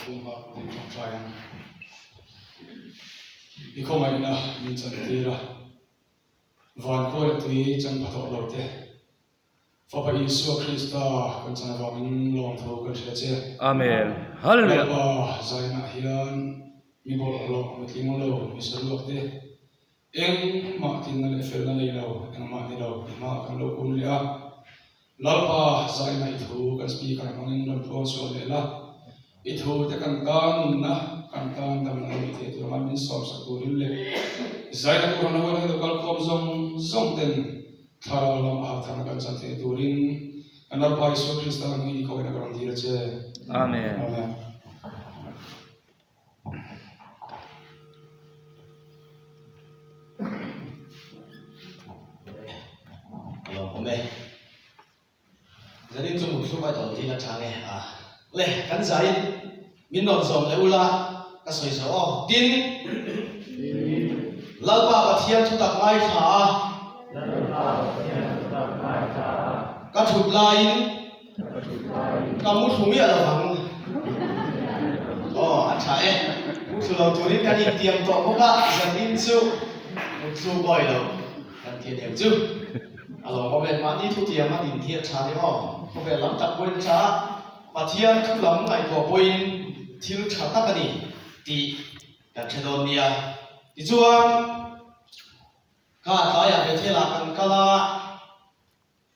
Pumpa kan ṭawngṭai ang. I khawngaihna min chantir a, van khua leh tui chan pha tawh lo te, Fapa Isua Krista kan chan avangin lawmthu kan hria che. Amen. Hallelujah. Lalpa zainah hian mi bawlhhlawh, mi tling lo, mi saruak te, Engmah tinna leh felna nei lo, engmah ni lo i hmaah kan lo kun leh a. Lalpa, zaina i thu kan speaker hmangin rawn tluang chhuah leh la. I thu te kan tan nunna, kan tan damna lo ni thei tur anga min sawmsak turin leh zaina tur han huan lo kal khawm zawng zawng ten thlarau lam a hartharna kan chan thei turin kan Lalpa Isua Krista hmingin i khawina ka rawn dil a che. Amen. Amen. A lawm awm e. Zanin chu mut hlup a dawn thin atang e a. Le, kan zaiin min rawn zawm leh ula ka sawi zo aw. Tin, Lalpa Pathian thutak ngaithla a. Ka thut laiin Ka mu thlu miah lo vang. Aw, a tha e. Mu thlu lo turin kan intiam tawh bawk a, zanin chu mu thlu bawi lo kan ti aniang chu. A lawmawm e, mahni thutiam a din hi a tha ni aw. Khawvel lam tak pawhin a tha a, Pathian thu lam ngaihtuah pawhin thil tha tak a ni tih kan hre dawn nia. Tichuan, kha tlaiah Bethel-ah kan kal a.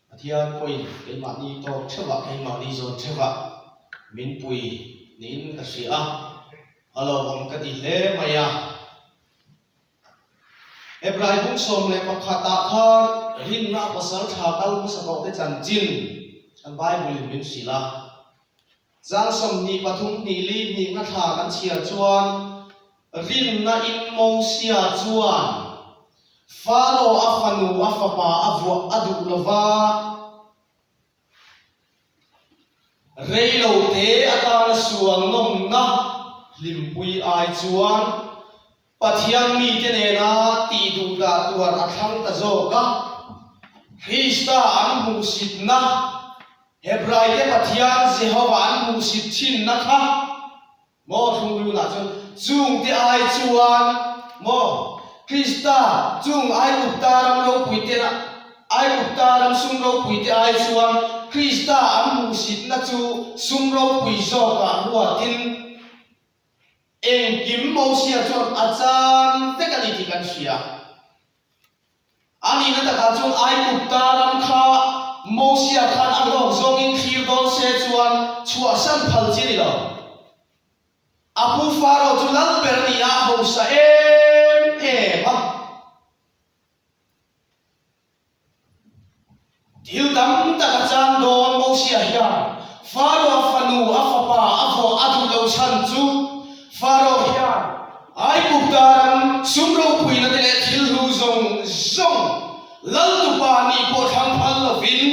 Pathian pawhin keimahni tawk theuhah, keimahni zawn theuhah min pui niin ka hria a, a lawmawm ka ti hle mai a. Hebrai bung 11 ah khan rinna a pasal tha kal hmasa tawhte chanchin kan Bible-in min hrilh a. Chang 23 hnih li hnihna thla kan chhiar chuan rinna in Mosia chuan Faro a fanu a fapa a vuah a duh lo va, rei lo te atana sual nawmna hlimpui ai chuan Pathian mite nena tih duh dah tuar a thlang ta zawk a, Krista an hmuhsitna, Hebraite Pathian Jehova an hmuhsit thinna kha maw thlunglunah chuan chungte ai chuan maw Krista chung Aigupta ram ropuite Aigupta ram sum ropuite ai chuan Krista an hmuhsitna chu sum ropui zawkah ruatin Engkim Mosia chuan a chan vek a ni tih kan hria. A nihna takah chuan Aigupta ram kha Mosia khan a hlawk zawngin thlir dawn se chuan chhuahsan phal chi a ni lo. A pu Faro chu lal ber a ni a, a hausa em em a. Thil tam tak a chang dawn Mosia hian Faro fanu a fapa a vuah a duh lo chhan chu Faro hian Aigupta ram sum ropuina te leh thil hlu zawng zawng laltupa nih pawh thlang phal lovin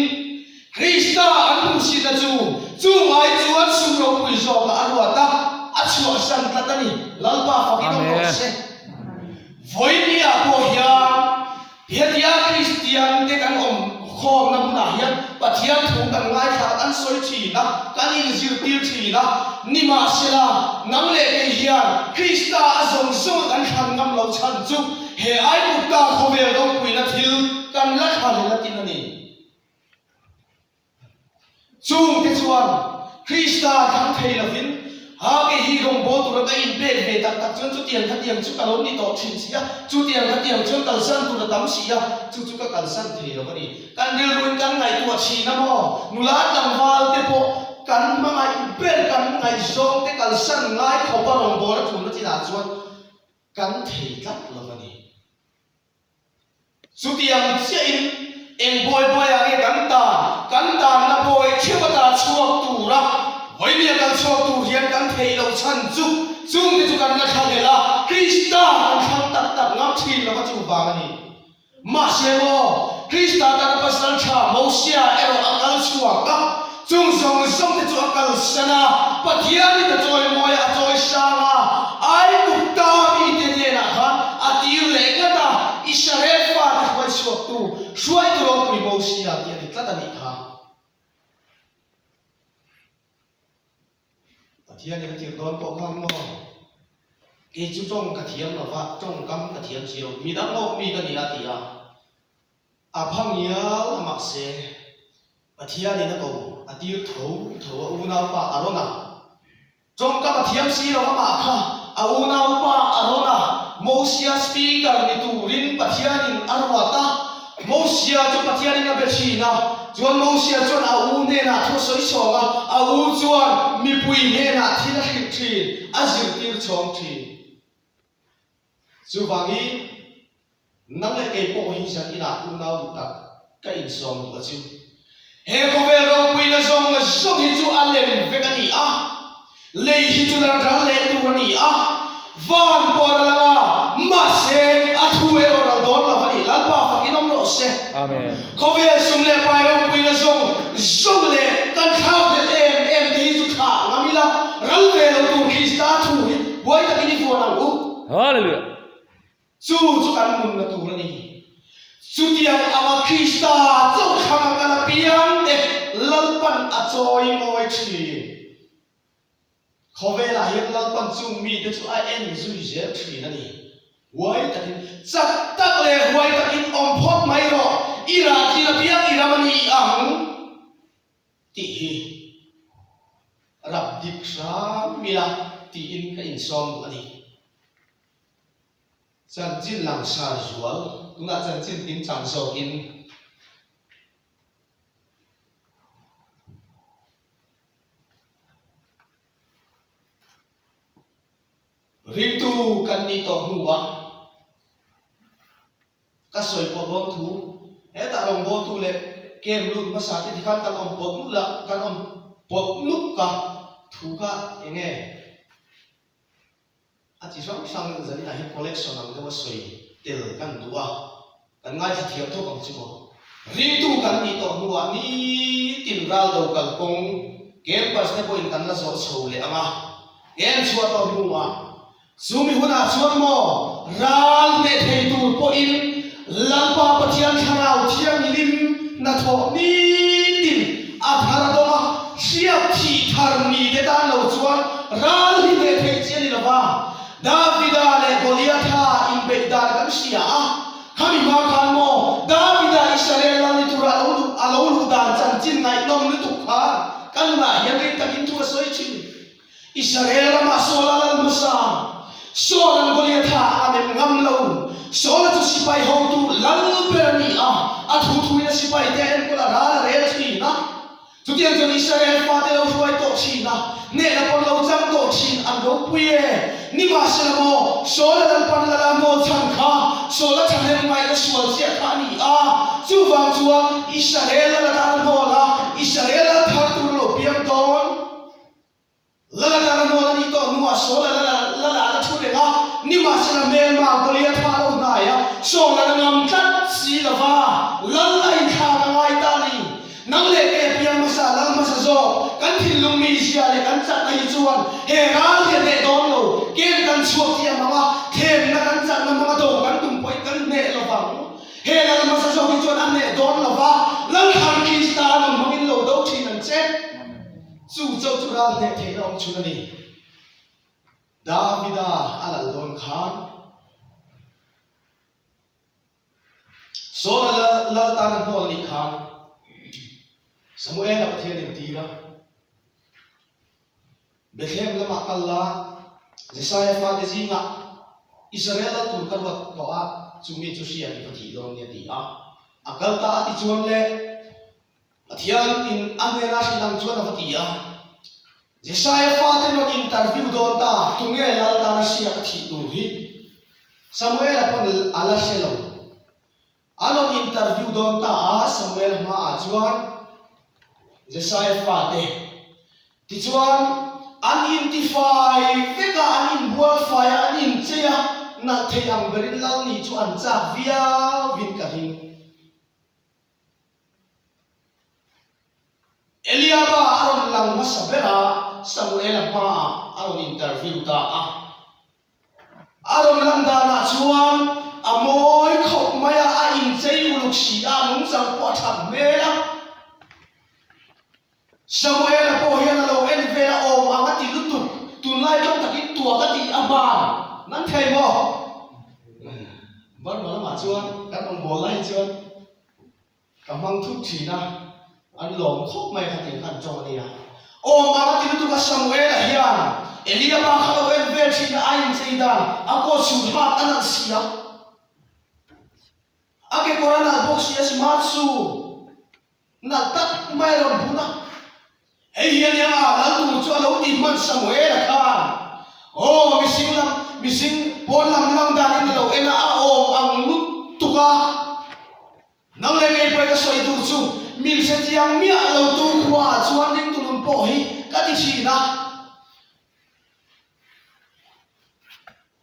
Krista an hmuhsitna chu chung ai chuan sum ropui zawkah a ruat a, a chhuahsan tlat a ni. Lalpa fakin awm rawh se. Vawinia pawh hian Hetia Kristian te kan awm khawmna hmunah hian Pathian thu kan ngaithla a, kan sawi thin a, kan inzirtir thin a. Nimahsela, nang leh kei hian Krista a zawng zawnga kan thlan ngam lo chhan chu he Aigupta khawvel ropuina thil kan la thla leh la tin a ni. Chungte chuan Krista thlang thei lovin, Ha kei hi rawngbâwl tura ka inpek ve tak tak chuan chutiang khatiang chu ka lo ni tawh thin si a, chutiang khatiang chuan kalsan tur a tam si a, chu chu ka kalsan thei lo a ni. Kan rilruin kan ngaihtuah thin a maw? Nula tlangval te pawh kan hmangaih ber kan ngaihzawng te kalsan ngai khawpa rawngbâwl a ṭulna chinah chuan kan thei tlat lo a ni. Chutiang chiahin eng bawi bawiah nge kan tan? Kan tanna bawi theuh ata chhuak tura vawimia kal chhuak tur hian kan theih loh chhan chu chungte chu kan la thlahlel a, Krista kan thlang tak tak ngam thin lova chuvang a ni. Mahse maw, Krista tana pasal tha Mosia erawh a kal chhuak a, Chung zawng zawng te chu a kalsan a, Pathianin a chawimawi a, a chawi sang a, Aigupta mite hnenah khan a tir leh ngat a, Israel fate hruai chhuaktu, hruaitu ropui Mosia tih a ni tlat a nih kha. Pathianin a tirh dawn pawh kha maw? Kei chu tawng ka thiam lo va, tawngkam ka thiam si lo, midang awk mi ka ni a ti a. A pha ngial a mahse, Pathianin a ko a tir tho tho a unaupa a rawn a. Tawngkam a thiam si lo amah kha a unaupa a rawn a, Mosia speaker ni turin Pathianin a ruat a. Mosia chu Pathianin a be thin a, chuan Mosia chuan a u hnenah thu a sawi chhawng a, a u chuan mipui hnenah thil a hrilh thin, a zirtir chhawng thin. Chuvangin, nang leh kei pawh hi zan inah unau duh tak ka insawm duh a chu. He khawvel ropuina zawng zawng hi chu a lem vek a ni a, lei hi chu ral ral leh tur a ni a, van pawh a ral ang a, mahse a thu erawh ral dawn lo a ni. Lalpa fakin awm rawh se. Amen. Khawvel sum leh pai ropuina zawng zawng leh kan thlak leh em em te hi chu thlah ngam ila, ral ve lo tur Krista thu hi huai takin i vuan ang u. Hallelujah. Chu chu kan nunna tur a ni. Chutiang anga Krista chauh thlang a kal apiang te Lalpan a chawi mawi thin. Khawvelah hian Lalpan chung mite chu a en zui zel thin a ni. Huai takin, chak tak leh huai takin awm phawt mai rawh, i rah thil apiang i ram a ni ang tih hi rap dik hram ila tiin ka insawm duh a ni. Chanchin langsar zual, tunah chanchin kimchang zawkin. Ringtu kan nih tawh hnuah ka sawi pawh dawn thu, hetah rawngbawltu leh camp lut hmasa te tikhan kan awm pawt nulh a, kan awm pawt nuk ka thu kha eng nge? A chi hrang hrang zaninah hian collection ang deuha sawi tel kan duh a, kan ngaithla thiam thawk ang chu maw. Ringtu kan nih tawh hnuah nitin ral do kalkawng campers te pawhin kan la zawh chho leh ang a, camp chhuah tawh hnuah chumi hunah chuan maw ral hneh thei tur pawhin Lalpa Pathian Thlarau Thianghlim hnathawh nitin a thar dawng a, hriat thih thar mite tan lo chuan ral hi hneh theih chi a ni lo va. Davida leh Goliatha inbeih dan kan hria a, khami hma khan maw Davida Israel lal ni tura lo luh a lo luh dan chanchin ngaihnawm lutuk khan ka nunah hian ring takin thu a sawi thin. Israel ramah Saul a lal hmasa. Saul an Goliatha a mem ngam lo. Saul-a chu sipai hotu lal ber a ni a, a thu thuin a sipaite a enkawl a, ral a rel thin a. Chutiang chuan Israel fate lo hruai tawh thin a, hnehna pawn lo chang tawh thin an ropui e. Nimahsela maw, Saul-a Lalpan lal a hnawl chhan kha Saul-a thahnem ngaihna sual chiah kha a ni a. Chuvang chuan Israel lal atan a hnawl a, Israel lal thar tur a lo piang dawn. Lala dara hnual a nih tawh hnuah Saul a lala a la thu reng a, nimahsela hmelma Goliatha a lo hnai a, Saul a la ngam tlat si lo va, lal a inthlak a ngai ta a ni. Nang leh kei a piang hmasa, lal hmasa zawk, kan thinlung mizia leh kan chakna hi chuan he ral hi a hneh dawn lo, kem kan chhuak tih a hmang a, thlemna kan chakna hmanga do kan tum pawhin kan hneh lo vang. He lal hmasa zawk hi chuan a hneh dawn lo va, Lal thar Krista nun hmangin lo do thin ang che. Chu chauh chu ral hneh theihna awm chhun a ni. Davida a lal dawn khan Saul-a lal lal tan a hnawl a nih khan Samuel-a Pathian in tir a, Bethlehem lamah kal la, Jesaia fate zingah Israel lal tur ka ruat tawh a, chu mi chu hria i va thih dawn nia ti a, a kal ta a ti chuan le, Pathian in a hnena hrilh ang chuan a va ti a, Jesaia fate rawn interview dawn ta, tunge lal tana hria ka thih tur hi? Samuela pawn a la hre lo. A rawn interview dawn ta a, Samuela hmaah chuan Jesaia fate tichuan an intifai vek a, an inbual fai a, an inchei a, nalh thei ang berin lal nih chu an chak viauvin ka ring. Eliaba a rawn lang hmasa ber a, Samuela hmaah a rawn interview ta a. A rawn lan danah chuan a mawi khawp mai a, a inchei uluk si a, a nungchang pawh a that hmel a. Samuela pawh hian a lo en vel a, awm ang a ti lutuk. An thei maw? Burma lamah chuan kan rawngbâwl lai hi chuan ka hmang thut ṭhin a, an lawm khawp mai kha tiang kha an ṭawng a nia. Awm ang a ti lutuk a, Samuela hian Elia pa kha lo en vel ṭhin a, a inchei dan, a coat suit hat a nalh si a. A kekawr a nalh bawk si a, smart shoe nalh tak mai a rawn bun a. Hei hian nia lal tur chu a lo ti hman Samuel a khan, Aw mihring lam, mihring pawn lam lang danin a lo en a, a awm ang lutuk a. Nang leh kei pawhin ka sawi tur chu min hre chiang miah lo tu khuaah chuan ringtu nun pawh hi ka ti thin a.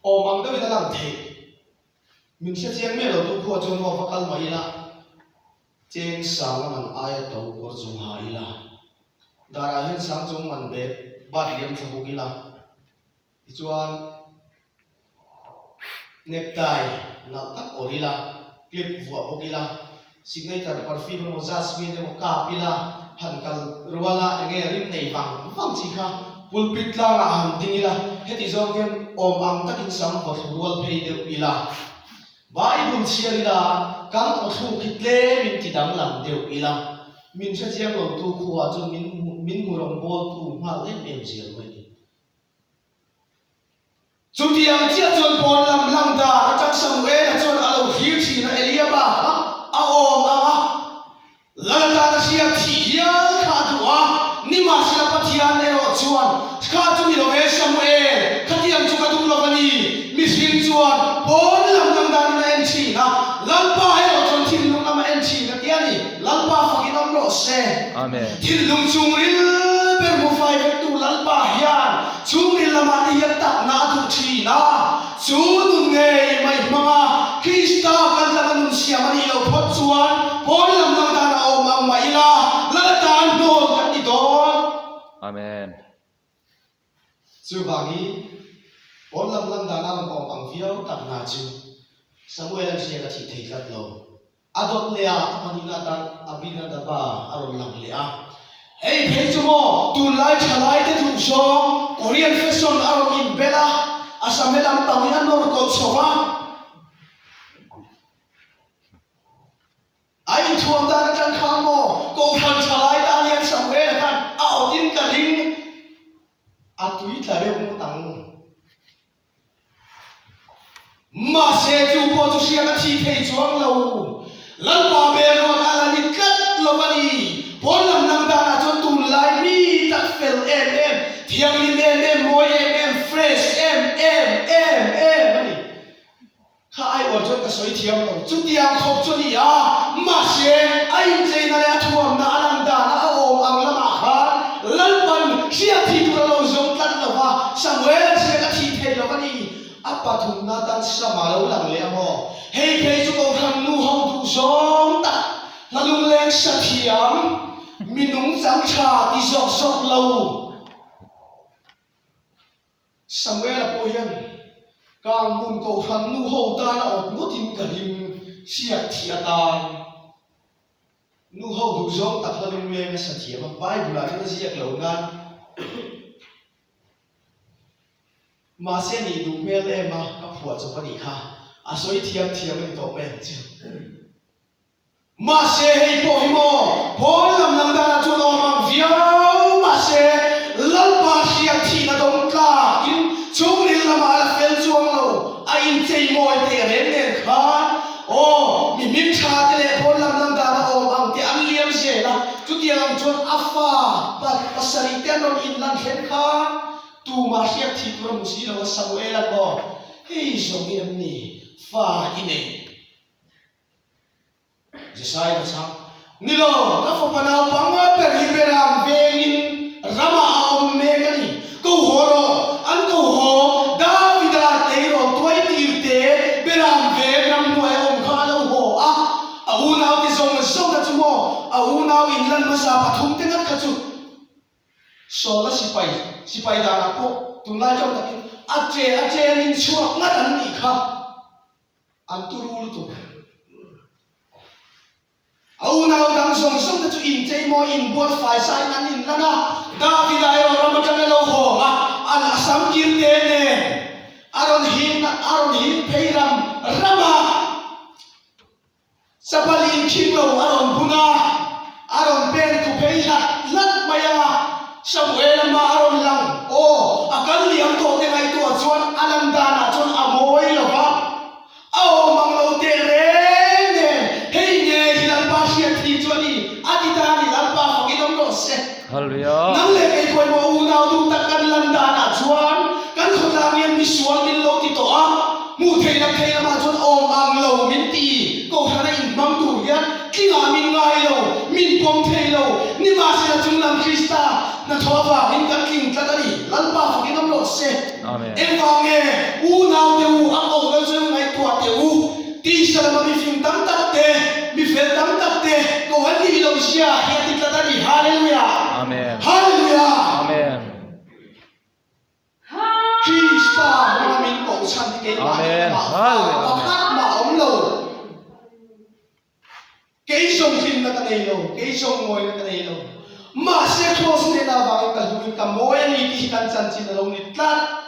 Awm ang deuhin a lang theih. Min hre chiang miah lo tu khua chuan maw va kal mai ila, cheng sang a man aia to kawr chung ha ila, darah hian sang chung man bag bat liam thla bawk ila, tichuan necktie nalh tak awrh ila, clip vuah bawk ila, signature perfume emaw jasmine emaw kap ila, han kal rual a enge rim nei vang vang chi kha pulpit tlangah han ding ila, heti zawng hian awm ang takin sam vaw thlu rual phei deuh ila, Bible chhiar ila kan aw thluk hi tlem in ti danglam deuh ila, min hrechiang lo tu khuaah chuan min min hmu rawngbawltu nghal em em zel mai a ni. Chutiang chiah chuan pawn lam lang dan atang Samuela chuan a lo thlir thin a, Eliaba kha a awm ang a, Lal tan a hriat thih hial kha a duh a, nimahsela Pathian erawh chuan, Kha chu ni lo e Samuel, khatiang chu ka duh lo a ni, mihring chuan pawn lam lang danin a en thin a, Lalpa erawh chuan thinlung lam a en thin a ti a ni, Lalpa fakin awm rawh se. Amen. Thinlung chungril ber hmu fai vektu Lalpa hian Chhungril lamah te hian takna a duh thin a, chu nun ngei mai hmanga Krista kaltlanga nun siam a nih loh phawt chuan pawn lam lang dan a awm ang mah ila, Lal atan hnawl kan ni dawn. Amen. Chuvangin, pawn lam lang dan a rawn awm ang viau takna chu Samuel-a'n hriat a thih thei tlat lo. A dawt leh a, a pahnihna atan Abinadaba a rawn lang leh a. Hei phei chu maw tunlai thalaite duh zawng Korean fashion a rawn inbel a, a sam he lampang hi a nawr kawlh chho va. A inthuam dan atang khan maw Kohhran thalai tan hian Samuel-a khan a awtin ka ring a tui tla reuh ngawt ang. Mahse chu pawh chu hriat a thi thei chuang lo. Lalpa bel ruat a la ni tlat lo a ni. Pawn lam lang danah chuan tunlai mi tak fel em em, thianghlim em em, mawi em em, fresh em em em em a ni. Kha aiawr chuan ka sawi thiam lo. Chutiang khawp chu a ni a, mahse a incheina leh a thuamna a lan dana a awm ang lamah khan Lalpan hriat thih tur a lo zawng tlat lo va, Samuel hriat a thih thei lo a ni. A pathumna tan Sama lo lang leh a maw? Hei phei chu Kohhran nu ho duh zawng tak, hla lungleng sa thiam, mi nungchang tha ti zawk zawk lo. Samuela pawh hian Kanghmun Kohhran nu ho tan a awp ngawtin ka hlim hriat thih atan nu ho duh zawng tak hla lungleng a sa thiam a, Bible ah chuan a ziak lo nan mahse nih duh hmel em a, ka phuah chawp a nih kha, a sawi thiam thiam a ni tawh mai ang chu. Mahse hei pawh hi maw pawn lam lang danah chuan awm ang viau mahse Lalpa hriat thihna dawng tlakin chhungril lamah a la fel chuang lo, a inchei mawi teh reng nen khan aw mi hming tha te leh pawn lam lang dana awm ang te an liam zel a, chutiang ang chuan a fa pasarih te an rawn inlan thlen khan tumah hriat thih tur a hmu si lo a Samuel-a'n maw hei zawng hi em ni fa i nei. Jesai ka chhang, Ni lo, ka fapa naupang ber hi Beram vengin ramah a awm mek a ni. Ko haw rawh, an ko haw, Davida tleirawl tuai tir te Beram veng ramhnuai a awm kha a lo haw a, a unaute zawng zawng kha chu maw, a unau inlan hmasa pathum te ngat kha chu Sawla sipai, sipai danah pawh tunlai tawng takin a che a chenin chhuak ngat an nih kha. An turu lutuk. A unau dang zawng zawng te chu inchei maw inbual fai sain an inlan a, Davida erawh ram atanga lo hawng a, an a sam kir te nen, a A rawn him a rawn him phei ram ram a, chapal inkhing lo a rawn bun a, a rawn pen khu phei hlat hlat mai a, Samuel-a hma a rawn lang. Aw, a kal liam tawh te ngaihtuah chuan a lan danah chuan a mawi lo va, a awm ang lo teh reng nen, hei nge hi Lalpa hriat thi chu a ni, a ti ta a ni, Lalpa fakin awm rawh se. Hallelujah. Nang leh kei pawimawh unau duh tak kan lan danah chuan kan khawtlang hian misual min lo ti tawh a, hmuh theih lam thei lamah chuan awm ang lo min ti, Kohhrana inhmang tur hian tlingah min ngai lo, min pawm thei lo, nimahsela chunglam Krista hnathawh avangin kan tling tlat a ni, Lalpa fakin awm rawh se. Amen. Engvang nge unau te u a koh lo chu ngaihtuah teh u, tisa lama mifing tam tak te, mifel tam tak te koh an nih loh zia hi a ti tlat a ni. Hallelujah! Amen. Hallelujah! Amen. Krista hmanga min koh chhan hi keimah hi Amen. amah Hallelujah. pakhat mah a awm lo. Kei zawng hlimna ka nei lo, kei zawng mawina ka nei lo. Mahse Kraws hnena avangin ka hluin ka mawi a ni tih hi kan chanchin a lo ni tlat.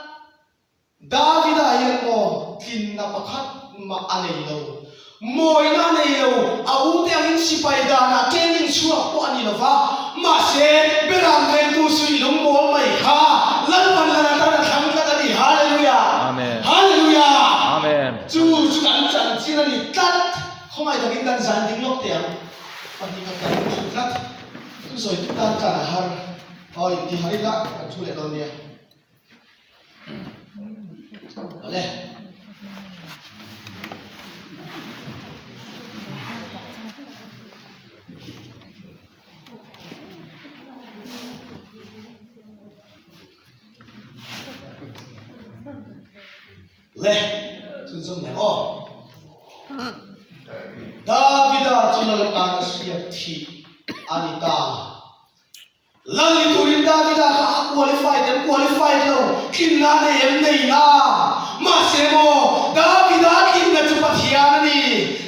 Davida hian maw tlinna pakhat mah a nei lo, mawina a nei lo, a ute angin sipai danah training chhuak pawh a ni lo va, mahse Beram vengtu suih lungmawl mai kha Lalpan lan atan a thlang tlat a ni. Hallelujah! Amen. Hallelujah! Amen. Chu chu kan chanchin a ni tlat. Khawngaih takin kan zan ding lawk teh ang. Pahnih khat kan hmu thut tlat. Chu sawi tu tan tan a har. Aw inti har ila kan thu leh dawn nia. Awle. Le, chhunzawm leh aw. Davida chu Lalpan a hriat thih a ni ta. Lal ni turin Davida kha a qualified em? Qualified lo, tlinna a nei em? Nei na. Mahse maw, Davida tlinna chu Pathian a ni.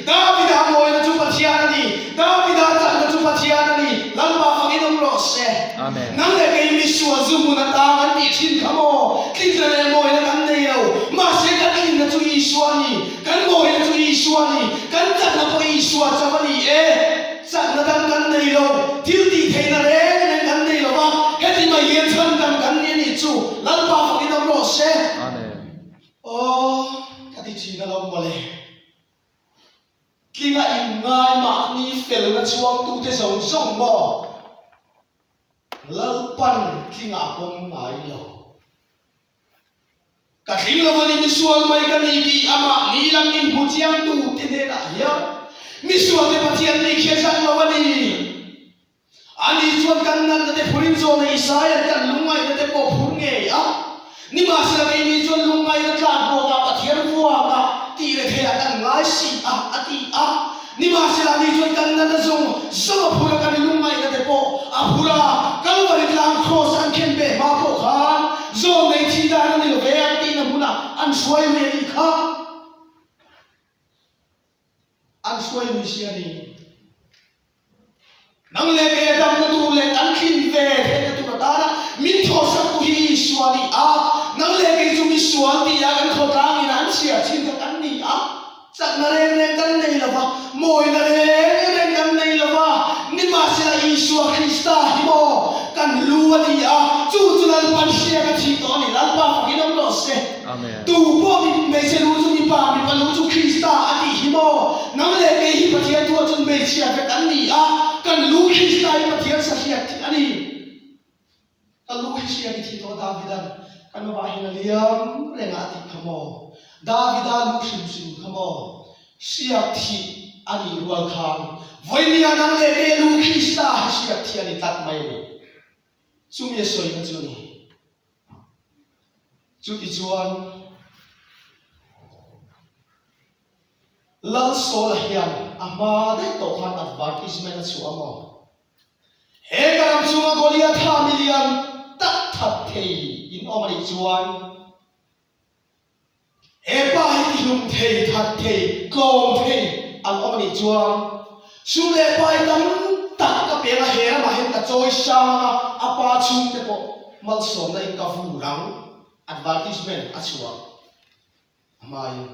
Davida mawina chu Pathian a ni. Davida chakna chu Pathian a ni. Lalpa fakin awm rawh se. Amen. Nang leh kei misual zu hmun atang an tih thin kha maw? Tlinna leh mawina kan nei lo. Mahse kan tlinna chu Isua a ni. Kan mawina chu Isua a ni. Kan chakna pawh Isua chauh a ni e. Chakna dang kan nei lo. Thil tih theihna reng reng kan nei lo va. Heti mai hian chhan dang kan ni a nih chu. Lalpa fakin awm rawh se. Amen. Aw, ka ti thin alawm mawle. Tlinga inngai mahni felna chhuangtute zawng zawng maw? Lalpan tlinga a pawm ngai lo. Ka tling lo a ni, misual mai ka ni tih amah ni lam inhmu chiangtute hnenah hian misualte Pathian nih khi a zak lo a ni. Ani chuan kan natna te phurin zawna Isaiah kan lungngaihna te pawh phur ngei a. Nimahsela keini chuan lungngaihna tlak buakah Pathian vuaka tih re theiah kan ngai si a, a ti a. Nimahsela ani chuan kan natna zawng zawng a phur a, kan lungngaihna te pawh a phur a. Kalvari tlang kraws an khen ve hma pawh khan zawn nei thi dan a ni lo ve an tihna hmunah an hruai lui a nih kha. An hruai lui si a ni. Nang leh kei a damna tur leh kan tlin ve theihna tur atana min thawhsak tu hi Isua a ni a. Nang leh kei chu misual ti a kan khawtlangin an chhiar chin kha kan ni a. Chakna reng reng kan nei lo va, mawina reng reng kan nei lo va. Nimahsela Isua Krista hi maw kan lu a ni a, chu chu Lalpan hriak a thih tawh a ni. Lalpa fakin awm rawh se. Amen. Tu pawh mi hmeichhe lu chu mipa, mipa lu chu Krista a tih hi maw? Nang leh kei hi Pathian thuah chuan hmeichhia vek an ni a, kan lu Krista hi Pathian sahriat thih a ni. Ka lu hi hriat i thih tawh Davidan ka nuvah hian a liam reng a a tih kha maw? Davida lu hrim hrim kha maw? Hriat thih a nih rual khan vawinia nang leh kei a lu Krista hi hriat thih a ni tlat mai a ni. Chumi a sawina chu a ni. Chutichuan, Lal Sawla hian a hma daih tawh khan advertisement a chhuah a maw? He ka ram chunga Goliatha milian tak that thei in awm a nih chuan, He pa hi tihlum thei, that thei, tlawm thei an awm a nih chuan sum leh pai tam tak ka peng a, he ramah hian ka chawi sang a, a pa chhungte pawh malsawmna in ka vur ang, advertisement a chhuah. A hmain.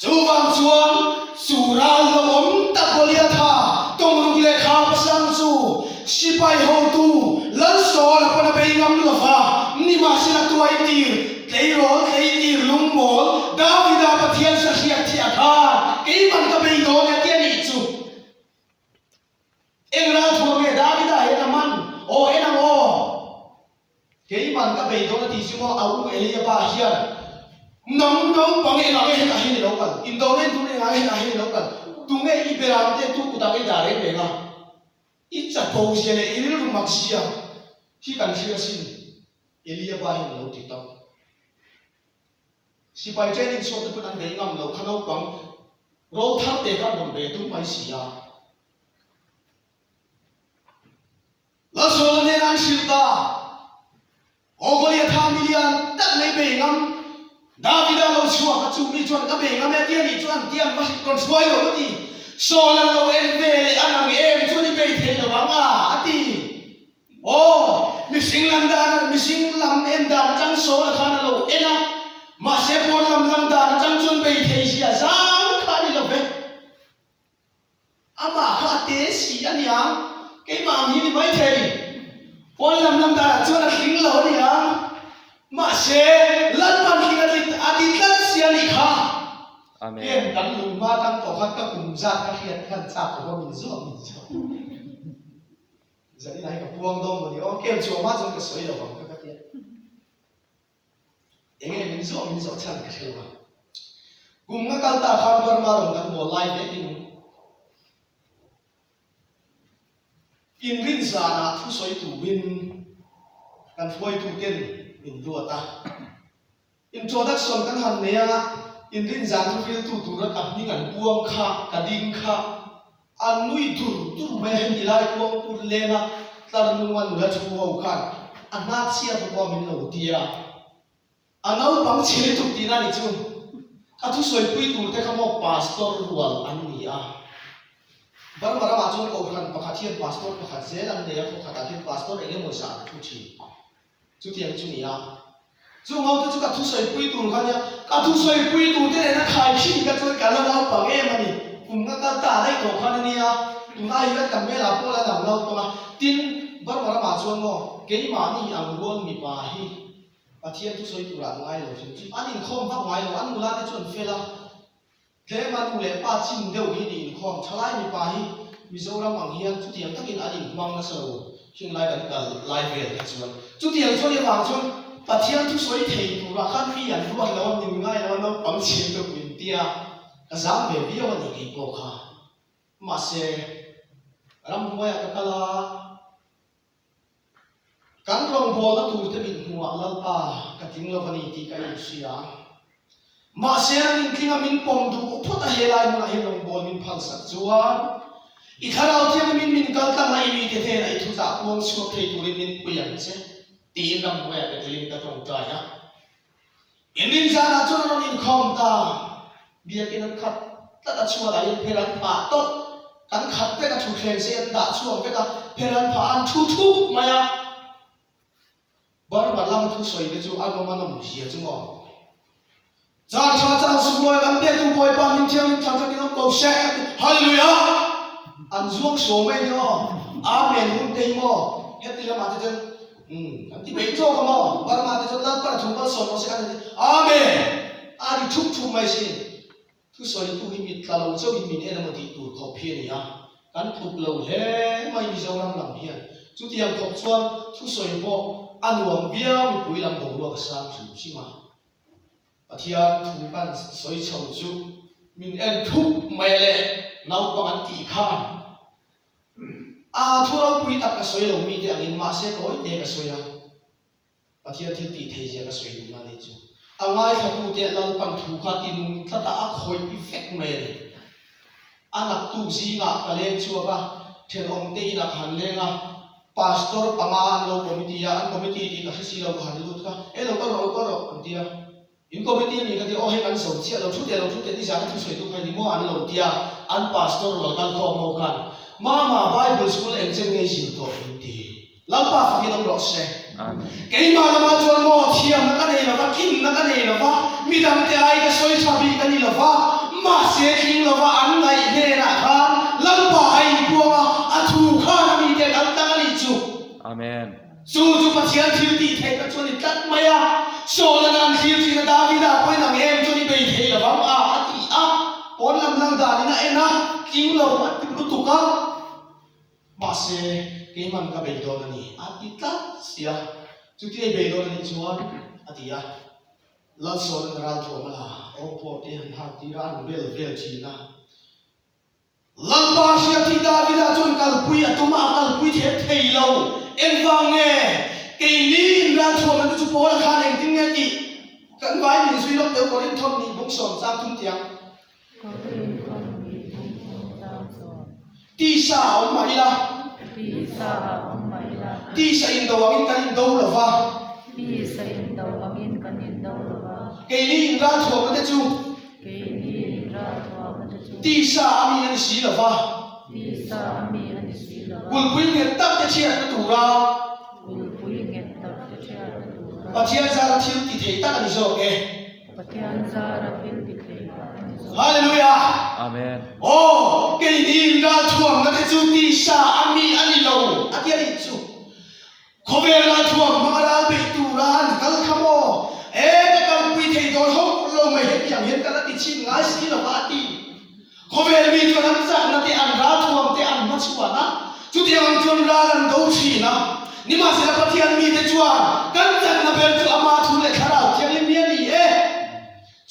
Chuvang chuan chu ral lo awm tak Goliatha tawngruk leh kha pasang chu sipai hotu Lal Saul a pawn a bei ngam lo va, nimahsela tuai tir, tleirawl tlei tir lungmawl Davida Pathian sahriak thiah khan keiman ka bei dawn e ti a nih chu. Eng ral thuam nge Davida hian a man? Aw en ang aw! Keiman ka bei dawn a tih chu maw a u Eliaba hian nang naupang engah nge hetah hian i lo kal? Indona in tun engah nge hetah hian i lo kal? Tunge i beram te tu kutah nge i dah reng reng a? I chapo zia leh i rilru mak zia hi kan hria sin Eliaba hian a lo ti tawp. Sipai training chhuak te pawn an bei ngam lo kha naupang ro thar te khan rawn ve tum mai si a. Lalsawla hnenah an hrilh ta, Aw Goliatha mi lian tak mai bei ngam, Davida lo chhuak a chu mi chuan ka bei ngam e tia nih chuan tia an va hrilh rawn hruai lo a ti. Saul an lo en ve leh an ang em chuan i bei thei lo ang a, a ti. Aw, mihring lam dan, mihring lam en dan atang Saul a khan a lo en a, mahse pawn lam lang dan atang chuan bei thei zia zang kha a ni lo ve. Amah kha a te si a niang, keimah ang hi ni mai thei. Pawn lam lang danah chuan a tling lo a niang, mahse Lalpan tling a ti a ti tlat si a nih kha. Amen. Heng kan lung hma tang tawh khan ka kum zat ka hriat khan chak lo va min zawh min zawh. Zanin ah hi ka puang dawn maw ni aw, kem chuah mah chuan ka sawi lo ang ka ka tia. Enge min zawh min zawh chhan ka hre lo a. Kum nga kal ta khan Burma rawn kan bawl lai vekin inrin zanah thusawi turin kan hruaitu ten min ruat a. Introduction kan han nei a, inrin zan thu hriltu tura ka hming an puang kha, ka ding kha an nui dur dur mai a, heti lai kuang pur lena tlar nunga nula thu ho khan a hnakchhia bawk a min lo ti a, a naupang chhe lutuk tihna a nih chu. Ka thusawipui tur te kha maw pastor rual an ni a, Burma ramah chuan kohhran pakhat hian pastor pakhat zel an nei a, khawkhatah khian pastor eng emaw zan a thu thin. Chutiang chu ni a. Chung ho te chu ka thusawipui tur kha nia, ka thusawipui tur te nena khaikhin ka chuan ka la naupang em a ni. Kum nga kal ta daih tawh khan a nia, tunah hian ka hmelah pawh la dang naupang a. Tin, Burma ramah chuan maw, keimahni ang rual mipa hi Pathian thusawi turah an ngai lo hrim chu an inkhawm vak ngai lo, an nula te chu an fel a. Tlema nu leh pa chin deuh hi ni inkhawm thalai mipa hi Mizoram ang hian chutiang takin an inhmang nasa lo heng lai kan kal lai vel kha chuan. Chutiang chuan i vang chuan Pathian thusawi thei turah khan mi an ruat lo a, min ngai lo a, naupang chhin deuh min tia ka zam ve viau a ni kei pawh kha. Mahse, ramhnuaiah ka kal a. Kan rawngbawlna turte mit hmuhah Lalpa ka tling lo a ni tih ka inhria. Mahse an intlinga min pawm duh phawt a helai hmunah hian rawngbâwl min phalsak chuan i Thlarau Thianghlimin min kal tlang a i mite hnenah i thuchah puang chhuak thei turin min pui ang che tiin ramhnuaiah ka telin ka tawngtai a. Inrin zanah chuan an rawn inkhawm ta. Biakin an khat tlat a chhuatah hian pher an phah tawp. Kan khat vek a thutthleng sei an dah chhuak vek a, pher an phah a an thu thup mai a. Burma lam thusawi te chu a nawm a nawm zia chu maw. Chan tha chan sunglawi kan petu Bawipa hming thianghlim thar takin awm ko se a ti. Hallelujah! An zuang suau mai ni aw. Amen hun te hi maw heti lamah te chuan Umm an ti peih chawk a maw? Burma te chuan Lalpan a thu malsawm rawh se an ti. Amen! A ri thup thup mai sin. Thusawitu hi mit tla lo chauhin min en emaw tih tur khawp hi a ni a, kan tluk lo hle mai Mizoram lam hian. Chutiang khawp chuan thusawi pawh a nuam viau mipui lam boruak a sang hrim hrim a. Pathian thu kan sawi chho chu min en thup mai a le, naupang an tih khan A thu ropui tak ka sawi lo mite angin mahse tawi te ka sawi a, Pathian thil tih thei zia ka sawi duhna a nih chu. A ngaithlatute Lalpan thu kha ti nung tlat a, a khawih vek mai a ni. A naktuk zingah ka leng chhuak a, thenawmte inah ka han leng a, Pastor panga an lo committee a, an committee tih ka hre si lo ka han lut kha, E lo kal rawh, lo kal rawh an ti a. In committee a ni ka ti, aw hei kan zo chiah lo, thu teh lo, thu teh nizan a thusawi tu kha i ni maw an lo tia, an pastor rual kal khawm ho khan Mama Bible school eng chen ngei zir tawh min ti. Lalpa fakin awm rawh se. Amen. Keimah lamah chuan maw thiamna ka nei lo va. tlinna ka nei lo va, midangte ai ka sawi tha bik a ni lo va, mahse tling lo va an ngaih hnenah khan Lalpa a inpuang a, a thu khan a mite kal tlang a nih chu. Amen. Chu chu Pathian thil tih theihna chu a ni tlat mai a, Saul-a'n an thlir thin a, Davida pawhin ang em chuan i bei thei lo vang a, a ti a, pawn lam lang danin a en a, tling lo a ti lutuk a. Mahse, keiman ka bei dawn a ni, a ti tlat si a. Chutia i bei dawn a nih chuan, a ti a. Lalsawna'n ralthuam a la, awmpawh te han hak tir a, an bel vel thin a. Lalpa hriat hi Davida chuan kalpui a tum a, a kalpui thei thei lo. Engvang nge? Keini in ralthuam te chu Paula khan engtin nge tih kan vai min zui lawk deuh Korinthon nih bung sawm chang thum tiang. Tisa a awm mah ila. Tisa indo angin kan indo lo va. Keini inralthuamna te chu. Tisa a mi a ni si lo va. Kulhpui nghet tak te chhiatna tura. Pathian zara thil ti thei tak a ni zawk e. Pathian zara thil ti thei tak a ni zawk. Hallelujah! Amen. Aw, keini ralthuamna te chu tisa a mi a ni lo a ti a nih chu. Khawvel ralthuam hmanga ral beih tura an kal kha maw? E, ka kalpui thei dawn hauh lo mai hetiang hian ka la ti chhin ngai si lo va a ti. Khawvel mi chuan an chakna te, an ralthuam te an hmachhuan a, chutiang ang chuan ral an do thin a. Nimahsela Pathian mite chuan kan chakna ber chu Ama thu leh Thlarau Thianghlim hi a ni e.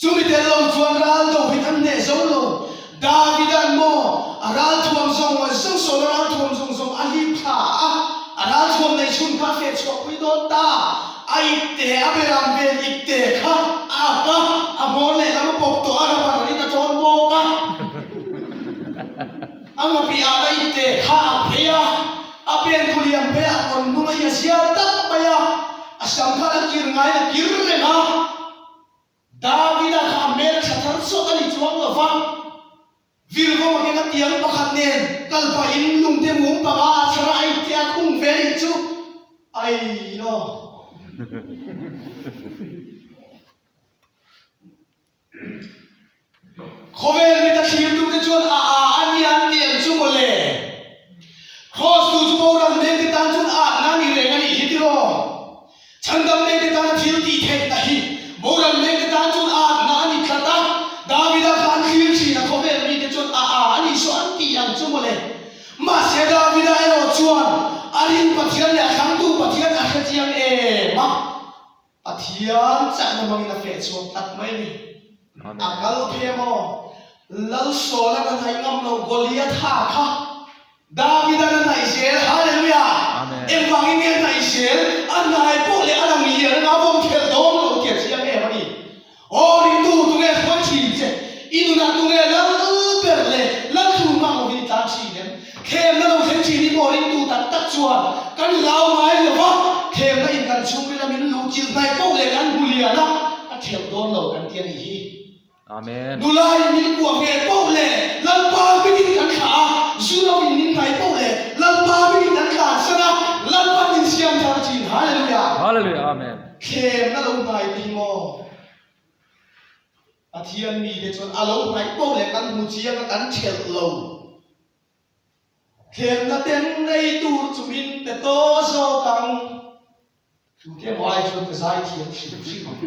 Chumi tel lo chuan ral do hi kan hneh zo lo. Davida'n maw a ralthuam zawng zawng sawn a ralthuam zawng zawng a hlip thla a, a ralthuam nei chhun kha a feh chhuahpui dawn ta. A ipte, a beram vel ipte kha a ak a, a hmawr lehlam a pawp tawh a, rubber in a tawn bawk a. A ngawpi ah a ipte kha a ak phei a, a pen khu liam phei a, a kawn hnung a hi a zial tak mai a, a sam khan a kir ngaiin a kir reng a. Davida kha a hmel tha thar chawt a ni chuang lo va, Virvawm a keng a tiang pakhat nen kal pahin lungte mum panga a chhar a, a ipte a khung ve nih chu ai law. Khawvel mita thlirtute chuan a a a nia an ti ang chu mawle. Kraws tu chu boral mekte tan chuan atna a ni reng a nih hi tiraw? Chhandam mekte tana thil tih theihna hi boral mekte tan chuan atna a ni tlat a, Davida kha an thlir thin a, khawvel mite chuan a a a nih saw an ti ang chu mawle. Mahse Davida erawh chuan a rin Pathian leh a thlangtu Pathian a hrechiang em a. Pathian chakna hmangin a feh chhuak tlat mai a ni. A kal phei maw? Lalsawla ka hnaih ngam lo Goliatha kha Davidan a hnaih zel. Hallelujah! Engvangin nge a hnaih zel? A hnai pawh leh a lang lian anga a vawm khelh dawn lo tih a chiang em a ni. Aw ringtu, tunge hruai thin che? I nunah tunge lal ber le lal thu hmang lovin i tlan thin em? Thlemna lo thleng thin hi maw ringtu tak tak chuan kan hlau ngai lo va, thlemna in kan chhungril a min luh chilh hnaih poh leh kan hmu lian a, a thleuh dawn lo kan ti a nih hi. Amen. Nula in min kuah ngheh poh leh Lalpa hmingin kan thlah a, zu lo in min hnaih poh leh Lalpa hmingin kan tlansan a, Lalpan min siam thar thin. Hallelujah. Hallelujah. Amen. Thlemna lo hnai ti maw? Pathian mite chuan a lo hnaih poh leh kan hmu chiang a, kan thelh lo. Thlemna ten nei tur chu min pe tawh zawk ang. Tute emaw ai chuan ka zai thiam hrim hrim ang.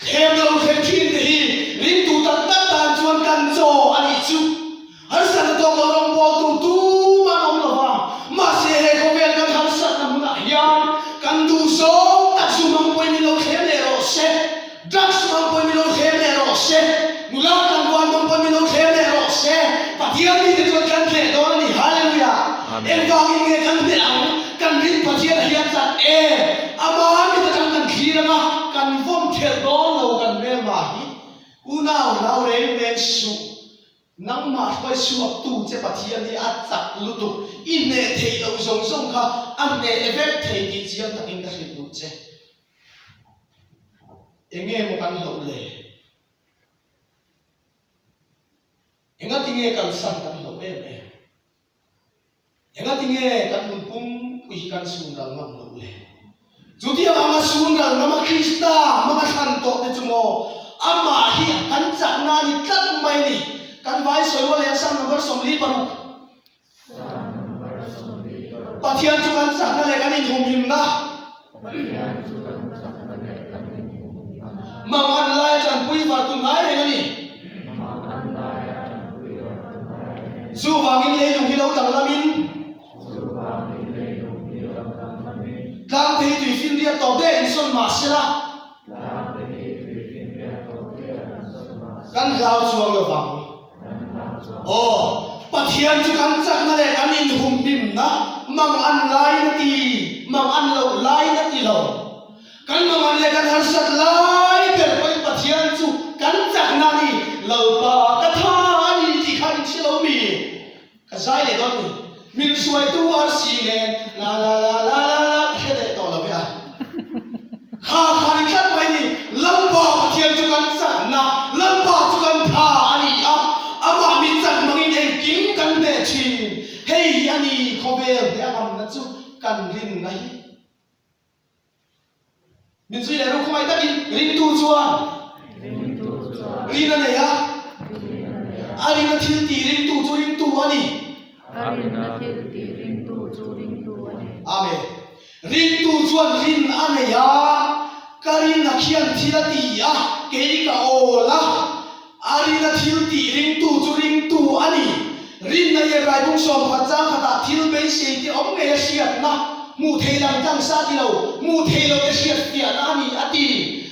Thlem lo thleng thin te hi ringtu tak tak tan chuan kan chaw a nih chu. Harsatna tawk lo rawngbawltu tumah an awm lo va, mahse he khawvel kan harsatna hmunah hian kan duhzawng tak zu hmang pawhin min lo thlem leh rawh se, drugs hmang pawhin min lo thlem leh rawh se, nula tlangval hmang pawhin min lo thlem leh rawh se, Pathian mite chuan kan hneh dawn a ni. Hallelujah! Engvangin nge kan hneh ang? Kan rin Pathian a hian chak e, ama mit atang kan thlir anga kan vawm thelh dawn lo kan hmelma hi. Unau hlau reng reng suh. Nangmah hruai chhuaktu che Pathian hi a chak lutuk, i hneh theih loh zawng zawng kha a hneh vek thei tih chiang takin ka hrilh duh che. Enge maw kan hlauh le? Engatinge kalsan kan hlauh em em? Engatinge kan nun pumpui hi kan chhun ral ngam loh le? Chutiang anga sunral ngama Krista hmanga thlan tawh te chu maw amah hi kan chakna a ni tlat mai a ni. Kan vai sawi rual hian Psalm number 46. Pathian chu kan chakna leh kan inhumhimna. Mang an laia tanpui var tun ngai reng a ni. Chuvangin leilung hi lo danglamin. Tlangte hi tui finriat tawp daih in sawn mah sela. Kan hlau chuang lo vang. Aw, Pathian chu kan chakna leh kan inhumhimna mang an laiin a ti, mang an loh laiin a ti lo. Kan mangan leh kan harsat lai ber pawhin Pathian chu kan chakna a ni, Lalpa ka tha a ni tih kha in hre lo mi? Ka zai leh dawn ni. Min hruaitu arsi nen la la la la la la ka hre leh tawh lo ve a. Kha kha ni tlat mai ni. Lalpa Pathian chu kan chakna, Lalpa chu kan tha a ni a, amah mi chak hmangin engkim kan hneh thin. Hei hi a ni khawvel hneh a ngamna chu kan rinna hi. Min zui leh ru khawngaih takin ringtu chuan rin a nei a, a rinna thil tih ringtu chu ringtu a ni. Amen. Ringtu chuan rin a nei a, ka rinna khian thil a ti a, kei ka awl a, a rinna thil tih ringtu chu ringtu a ni. Rinna hi Raibung 11 chang khatah thil beisei te awm ngei a hriatna, hmuh thei lang tlang sa ti lo, hmuh thei lo te hriat fiahna a ni a ti.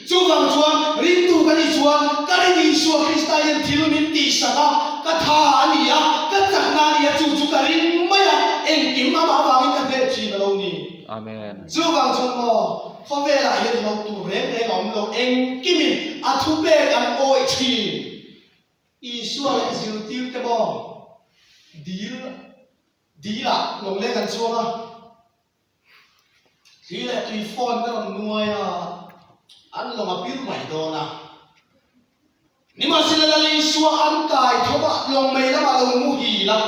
Chuvang chuan ringtu ka nih chuan ka rin Isua Krista hian thil min tihsak a, ka tha a ni a, ka chakna a ni a, chu chu ka ring mai a, engkim amah avangin ka hneh thin a lo ni. Amen. Chuvang chuan maw, khawvelah hian hlauh tur reng reng a awm lo, engkimin a thupek an awih thin. Isua leh zirtirte maw dil dilah lawngleng an chuang a, thli leh tui fawn te rawn nuai a, an lawng a pil mai dawn a. Nimahsela Lal Isua an kai tho va, lawng mei lamah lo muhil a,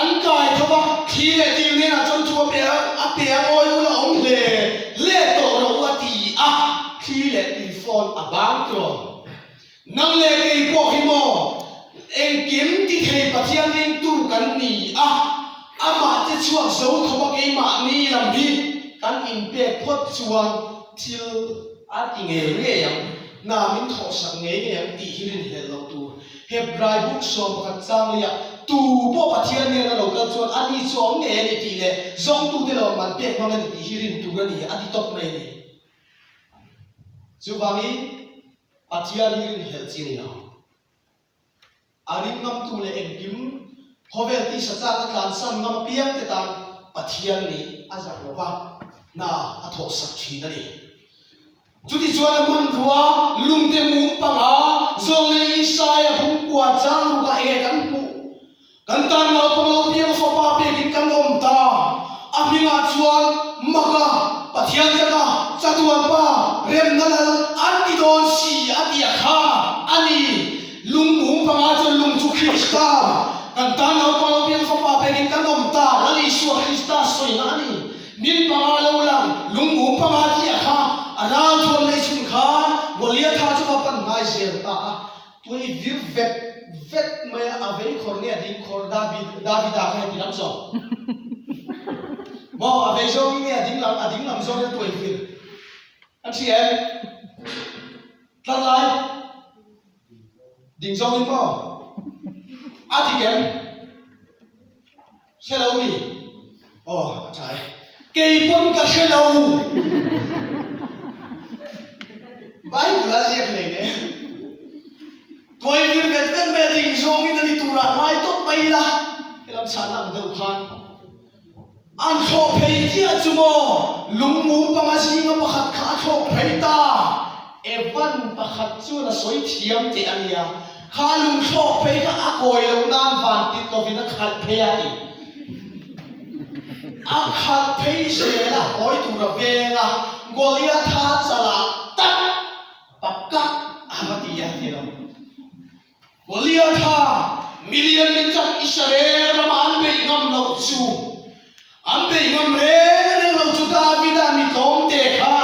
an kai tho va, thli leh dil hnenah chuan thu a pe a, a pe a ngawi ula awm hle hle tawh rawh u a ti a, thli leh tui fawn a bang tawh. Nang leh kei pawh hi maw engkim ti thei Pathian ringtu kan ni a, amah che chhuak zo khawpa keimahni lam hi kan inpek phawt chuan thil a ti ngei ngei ang, hna min thawhsak ngei ngei ang tih hi rinhlelh loh tur. Hebrai buk 11 changleiah tu pawh Pathian nena lo kal chuan a ni chu a awm ngei a ni tih leh zawngtute lo man pek hmang a ni tih hi rin tur a ni a ti tawp mai a ni. Chuvangin Pathian hi rinhlelh chi a ni lo. A ring ngamtu leh engkim khawvel tisa chak a tlansan ngam apiang te tan Pathian nih a zak lo va, hna a thawhsak thin a ni. Chutichuan a hmanrua lungte mum panga zawng leh Isaia bungkua chang rukah enge kan hmuh? Kan tan naupang lo piang fapa pekin kan awm ta. A hmingah chuan Maka, Pathian chaka, Chatuan Pa, Remna Lal an ti dawn si a ti a kha a ni. Lungmum panga chuan lung chu Krista. Kan tan naupang lo piang fapa pekin kan awm ta, Lal Isua Krista sawina a ni. Min panga lo lang, lungmum panga ti a kha a ralthuam nei chhun khan Goliatha chu va pan ngai zel ta a. Tui vir vet vet mai a, a vei khawr nge a ding khawr David Davida kha heti lam zawk maw a vei zawng nge a ding lam a ding lam zawng in a tuai vir an hria em tlar lai ding zawng in maw a dik em Hre lo mi? Aw, a tha e. Kei pawn ka hre lo. Bible a ziak nei ne. Tuai vir vet vet mai a ding zawngin a ni turah ngai tawp mai ila. Helam chhahna ang deuh khan an thlawh phei chiah chu maw lungmum panga zinga pakhat kha a thlawh phei ta. Evan pakhat chuan a sawi thiam teh a nia, kha lungthlawk phei kha a kawi loh nan van tit lovin a khalh phei a ti. A khalh phei zel a, kawi tur a veng a, Goliatha chalah tak pakak a va ti a ti lo. Goliatha milian mi chak Israel rama an beih ngam loh chu, an beih ngam reng reng loh chu Davida mi tlawmte kha.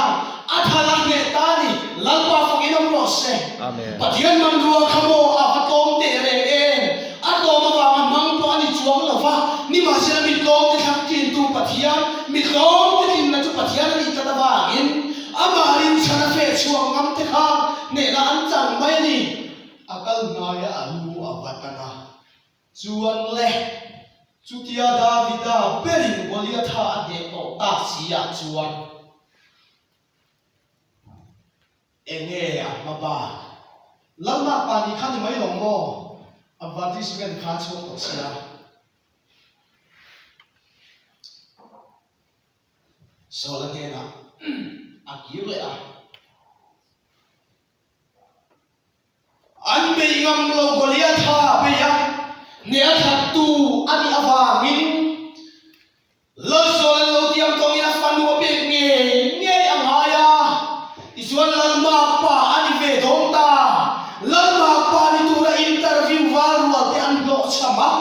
chhuak ngam te khan hnehna an chang mai a ni. A kal hnaia a lu a va tan a. Chuan le, chutia Davida berin Goliatha a hneh tawh tak si ah chuan enge a hma bak? Lalmak pa nih kha ni mai lo maw? Advertisement kha a chhuak tawh sia. Saula hnenah a kir leh a. An beih ngam lo Goliatha bei a, hneh a thattu a nih avangin Lal Saul an lo tiam tawngin a fanu a pek ngei ngei a ngai a. Tichuan Lalmakpa a ni ve dawn ta. Lalmakpa ni tura interview val rual te an hlawh cham a.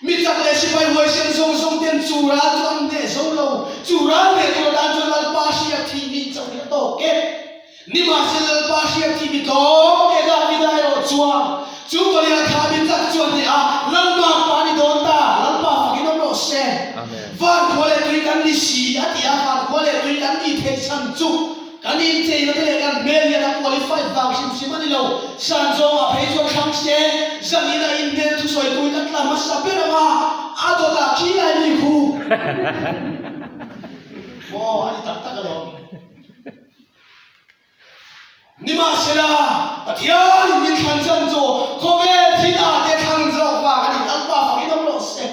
Mi chak leh sipai huaisen zawng zawng ten chu ral chu an hneh zo lo. Chu ral hneh tur atan chuan Lalpa hriat thih nih chauh hi a tawk e. Nimahsela Lalpa hriat thih mi tlawm te Davida erawh chuan chu Goliatha mi chak chu a hneh a, Lalpa pa ni dawn ta, Lalpa fakin awm rawh se. Van khua leh tui kan ni si a ti a, van khua leh tui kan ni theih chhan chu Kan incheina te leh kan hmel hian a qualified vang hrim hrim a ni lo. San zawngah phei chuan thlang se, zanin a inhmel thusawi tuin a tla hmasa ber ang a, a dawtah khi lai mi khu. Maw a ni tak tak alawm. Nimahsela, Pathianin min thlan chan chu khawvel thil ah te thlang zawk vang a ni. Lalpa fakin awm rawh se.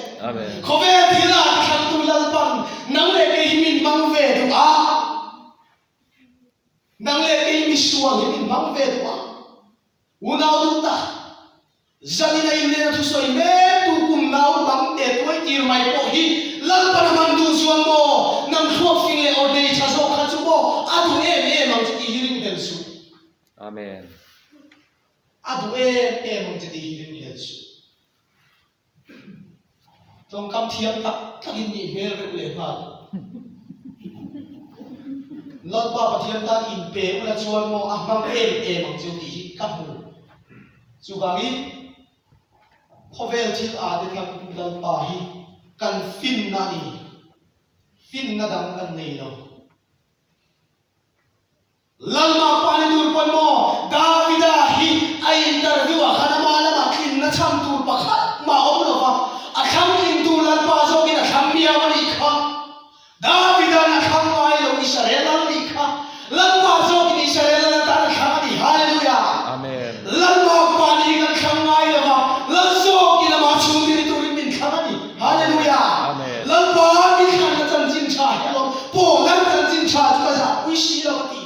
Khawvel thil ah te thlangtu Lalpan nang leh kei hi min hmang ve duh a. Nang leh kei misual hi min hmang ve duh a. Unau duh tak, zanin a inlena thusawi mek tu kum naupang te tuai tir mai pawh hi Lalpan a hman duh chuan maw nang thluak fing leh awr nei tha zawk kha chu maw a duh em em ang che tih hi ringhlel suh. Amen. A duh em em ang che tih hi ringhlel suh. Tawngkam thiam tak takin nih hmel reuh leh nghal. Lalpa Pathian tan inpe ula chuan maw a hmang em em ang cheu tih hi ka hmu. Chuvangin khawvel thil aa te thlang Lalpa hi kan finna a ni. Finna dang kan nei lo. Lalma pa ni tur pawn maw Davida hi a interview ah khan ama lamah tlinna chhan tur pakhat mah awm lo va, a thlang tlingtu Lalpa zawkin a thlang miau a nih kha. Davida'n a thlang ngai lo Israel lal nih kha. Lalpa zawkin Israel lal atan a thlang a ni. Hallelujah! Amen. Lalma pa ni kan thlang ngai lo va, Lal zawkin amah chhungte ni turin min thlang a ni. Hallelujah! Amen. Lalpa min thlanna chanchin tha hi alawm. Paul-an chanchin tha chu ka zahpui si lo a ti.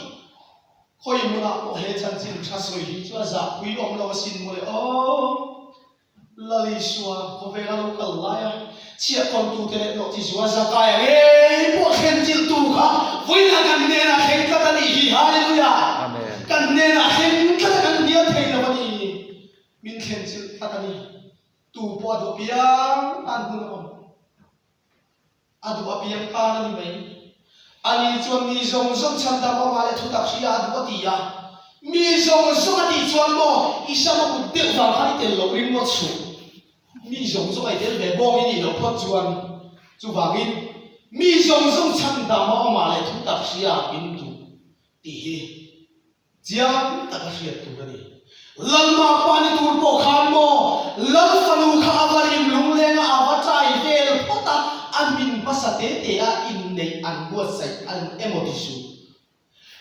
Khawi hmunah pawh he chanchin tha sawi hi chu a zahpui awm lo asin mawle aw. Lal Isua khawvela lo kal lai a, chhiahkawntute leh nawhchizua Zakaia ngei pawh thlen chilhtu kha vawiinah kan hnenah thleng tlat a nih hi. Hallelujah! Amen. Kan hnenah thleng tlat a kan hnial thei lo a ni. Min thlen chilh tlat a ni. Tu pawh a duh piang tan hun a awm. A duh apiang tan a ni mai. Ani chuan mi zawng zawng chhandam amah leh thutak hria a duh a ti a. Mi zawng zawng a tih chuan maw i sam a kut deuh vang khan i tel loh ringawt suh. Mi zawng zawng a i tel ve bawng i nih loh phawt chuan chuvangin mi zawng zawng chhandam a amah leh thutak hria min duh tih hi Chiang taka hriat tur a ni. Lalma pa ni tur pawh khan maw Lal fanu kha a va rim lungleng a, a va ṭai vel phawt a, a hmin hmasa te te a inneih an buatsaih an emaw ti suh.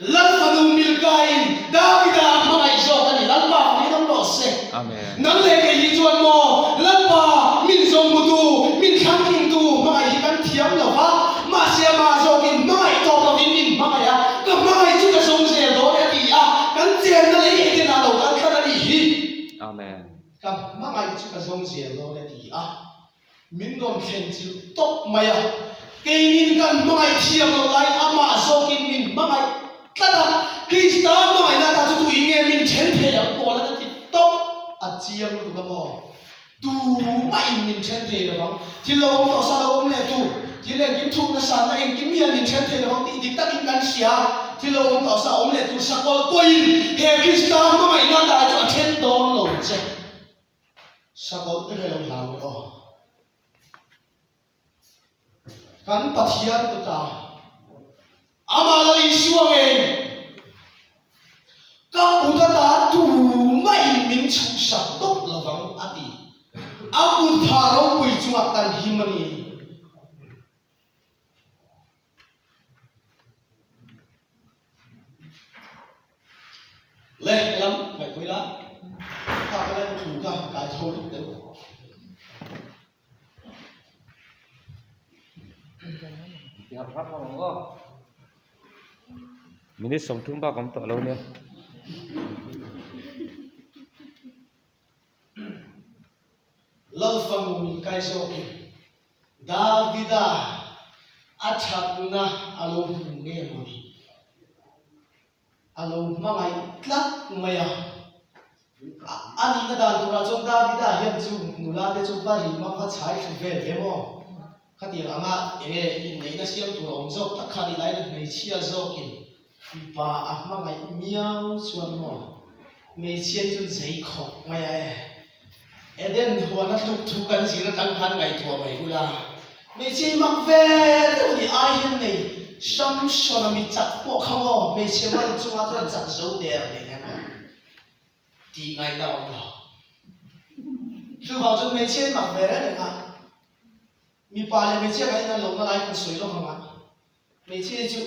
Lal fanu Milka-in Davida a hmangaih zawk a ni. Lalpa fakin awm rawh se. Amen. Nang leh kei hi chuan maw Lalpa min zawmhmutu, min thlangtlingtu hmangaih hi kan thiam lo va, mahse amah zawkin hmangaih tawp lovin min hmangaih a, ka hmangaih chu ka zawm zel dawn e a ti a, kan chenna leh Eden ah lo kal tlat a nih hi. Amen. Ka hmangaih chu ka zawm zel dawn e a ti a, min rawn thlen chilh tawp mai a, keinin kan hmangaih thiam lo laiin amah zawkin min hmangaih tlat a, Krista hmangaihna ata chu tuin nge min then thei ang pawl a ti tawp a chiang lutuk a maw? Tumahin min then thei lo vang. Thil lo awm tawh sa lo awm leh tur, thil engkim thukna sanna engkim hian min then thei lo vang tih dik takin kan hria. Thil lo awm tawh sa awm leh tur sakawlh pawhin he Krista hmangaihna dai chu a then dawn lo che. Sakawlh te hre lo hlau rih aw. Kan Pathian kuta Amah Lal Isua ngei. Le helam ngaihpui la, kha ka lai thu kha kai tho lut deuh. Minute 30 bak awm tawh lo nia. Lalfanu min kai zawkin Davida a thatna a lo hmu nge mawni? A lo hmangaih tlat mai a. A nihna dan turah chuan Davida hian chu nula te chu va rim a, va chhai thlu vel ve maw? Khatiang anga enge inneihna siam tur a awm zawk tak kha nih laiin hmeichhia zawkin mipa a hmangaih miau chuan maw? Hmeichhia hi chuan zei khawp mai a e. Eden huana tluk thu kan zir atang khan ngaihtuah mai ula, hmeichhe hi mak ve deuh ni ai hian nei Samsona mi chak pawh kha maw hmeichhe mal chungah chuan chak zo der nei em aw tih ngaihna awm lo. Chuvang chuan hmeichhia hi mak ve reng reng a, mipa leh hmeichhia kan inan lohna lai kan sawi lawk ang a, Hmeichhia hi chu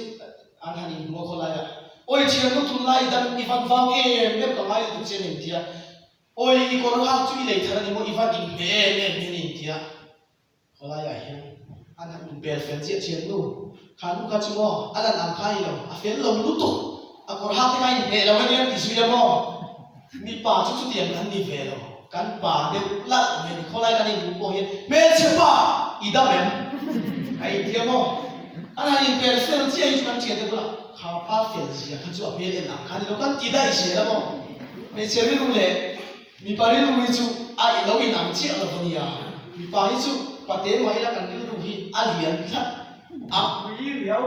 an han inhmu a khawlai a, Awi thiannu tunlai i dam i van vang em em ka ngai lutuk che a ni an ti a, Awi i kawr hak chu i lei thar a ni maw i van inhmeh em em hi a ni an ti a, khawlai ah hian an han inbel fel chiah thiannu kha nu kha chu maw a lan ang kha a ni lo, a fel lo lutuk, a kawr hak te kha a inhmeh lo a nia an ti zui a maw, mipa chu chutiang kan ni ve lo, kan pa deuh lalh mai a ni, khawlai kan inhmuh pawh hian hmelchhe pa i dam em? a inti a maw, an han inbel fel chiah hi chu kan thiante bulah kha pa fel zia kha chu a hmel en ang kha a ni lo, kan ti daih zel a maw, hmeichhe rilru leh mipa rilru hi chu a lo inang chiah lo a nia, mipa hi chu pate mah ila kan rilru hi a lian tlat a pui riau.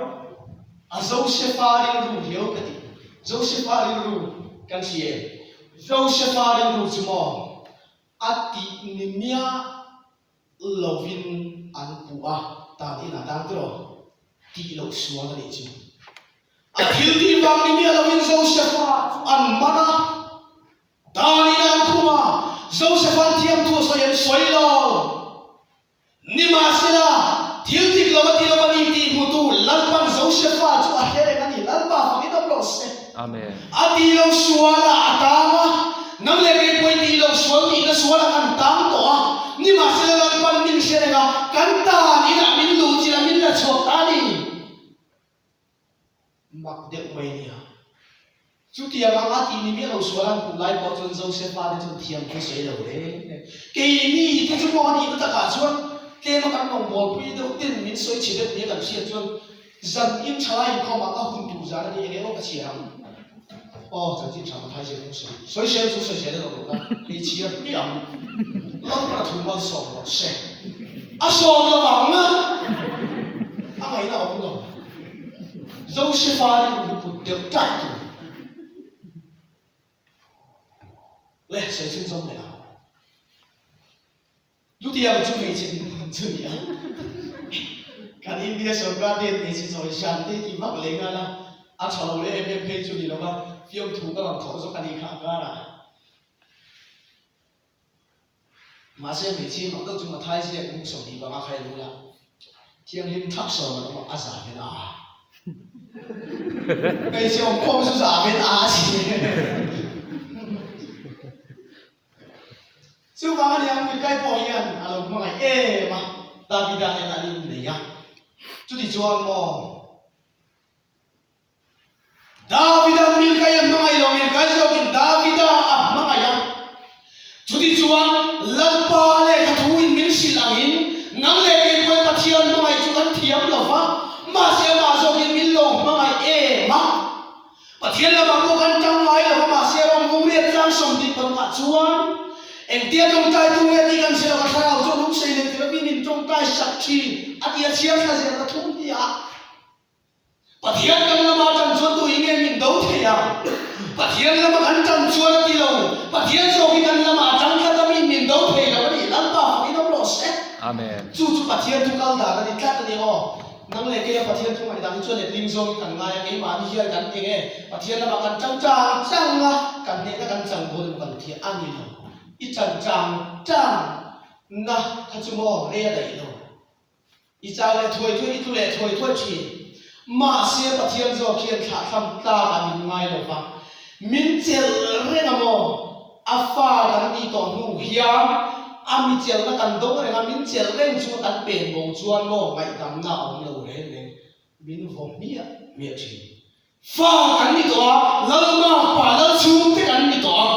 A Josefa rilru riau ka ti. Josefa rilru kan hria em? Josefa rilru chu maw a tih ni miah lovin an puh a, tan in a tang tiraw? Tih loh sual a nih chu. A thil tih vang ni miah lovin Josefa chu an man a, tan in an khum a, Josefa'n thiamthu a sawi an sawi lo. Nimahsela, thil dik lo a ti lo a ni tih hmutu Lalpan Josefa chu a hre reng a ni. Lalpa fangin awm rawh se. Amen. A ti lo sual a, a tang a. Nang leh kei pawhin ti lo sual nihna sualah kan tang tawh a. Nimahsela, Lalpan min hre reng a, kan tan inah min luh chin a, min la chhuak ta a ni. Mak deuh mai a nia. Chutiang anga tih ni miah lo sual an hmuh lai pawh chuan Josefa te chuan thiam thu sawi lo reng reng. Keini te chu pawh a nihna takah chuan tlema kan rawngbawlpui deuh ten min sawi chhe deuh nia kan hriat chuan zan in tha lai inkhawmah ka hun tur zan a ni eng emaw ka chhiar ang. Aw chanchin tha Mathai ziak rawh sawi. Sawi sel chu sawi sel erawh lo la, hei chhiar hmiah ang. Lalpa thu malsawm rawh se. A sawm lo ang a ngaihna awm lo. Josefa rilru hi put deuh tlat tur le sawi chhunzawm leh ang. Chutiang chu hmeichhe dinhmun chu ni a, kan India sorkar te hian hmeichhe chawi hran te tih vak leh nghal a, a tha lo leh em em phei chu ni lo va, fiamthu ka rawn thawh zawk a nih kha a karah. Mahse hmeichhia mak deuh chu Mathai ziak mung 20 banga kha i lo la, thianghlim thak sawm an awm a, a za ven a. Hmeichhe awm khawm chu za ven a a si. Chuvang a nia Milkai pawh hian a lo hmangaih em a, Davida nen an innei a. Chutichuan maw Davida Milkai a hmangaih lo, Milkai zawkin Davida a hmangaih a. Chutichuan, Lalpa lehkha thuin min hrilh angin, nang leh kei pawhin Pathian hmangaih chu kan thiam lo va, mahse amah zawkin min lo hmangaih em a. Pathian lamah pawh kan tang ngai lo va, mahse rawng mungriat tlang 25 ah chuan engtia tawngtai tu nge tih kan hre lo, ka thlarau chu a lungsei leh tir a, mi min tawngtai sak thin a ti a, chhiar thla zel ka thum hniah. Pathian kan lama tan chuan tu hi nge min do thei a? Pathian lama kan tan chuan a ti lo. Pathian zawk hi kan lama a tang tlat a, mi min do thei lo a ni. Lalpa fak in awm rawh se. Amen. Chu chu Pathian thu kal dan a ni tlat a ni aw. Nang leh keia Pathian thu ngaihdan hi chuan letling zawngin kan ngai a, keimahni hian kan eng e, Pathian lamah kan tang chang chang a, kan hnehna kan chang dawn emaw kan thiah a ni lo. I chan chang chang na kha chu maw rei a daih lo. I chau leh thuai thuai, i tlu leh thuai thuai thin. Mahse, Pathian zawk hian thlahthlam tlak a min ngai lo va. Min chelh reng a maw? A fa kan nih tawh hnu hian a mi chelhna kan dawng reng a, min chelh reng chu kan pen bo chuan maw ngaihdamna a awm lo reng reng. Min vaw hmiah hmiah thin. Fa kan ni tawh a, Lalma pa lal chhungte kan ni tawh a,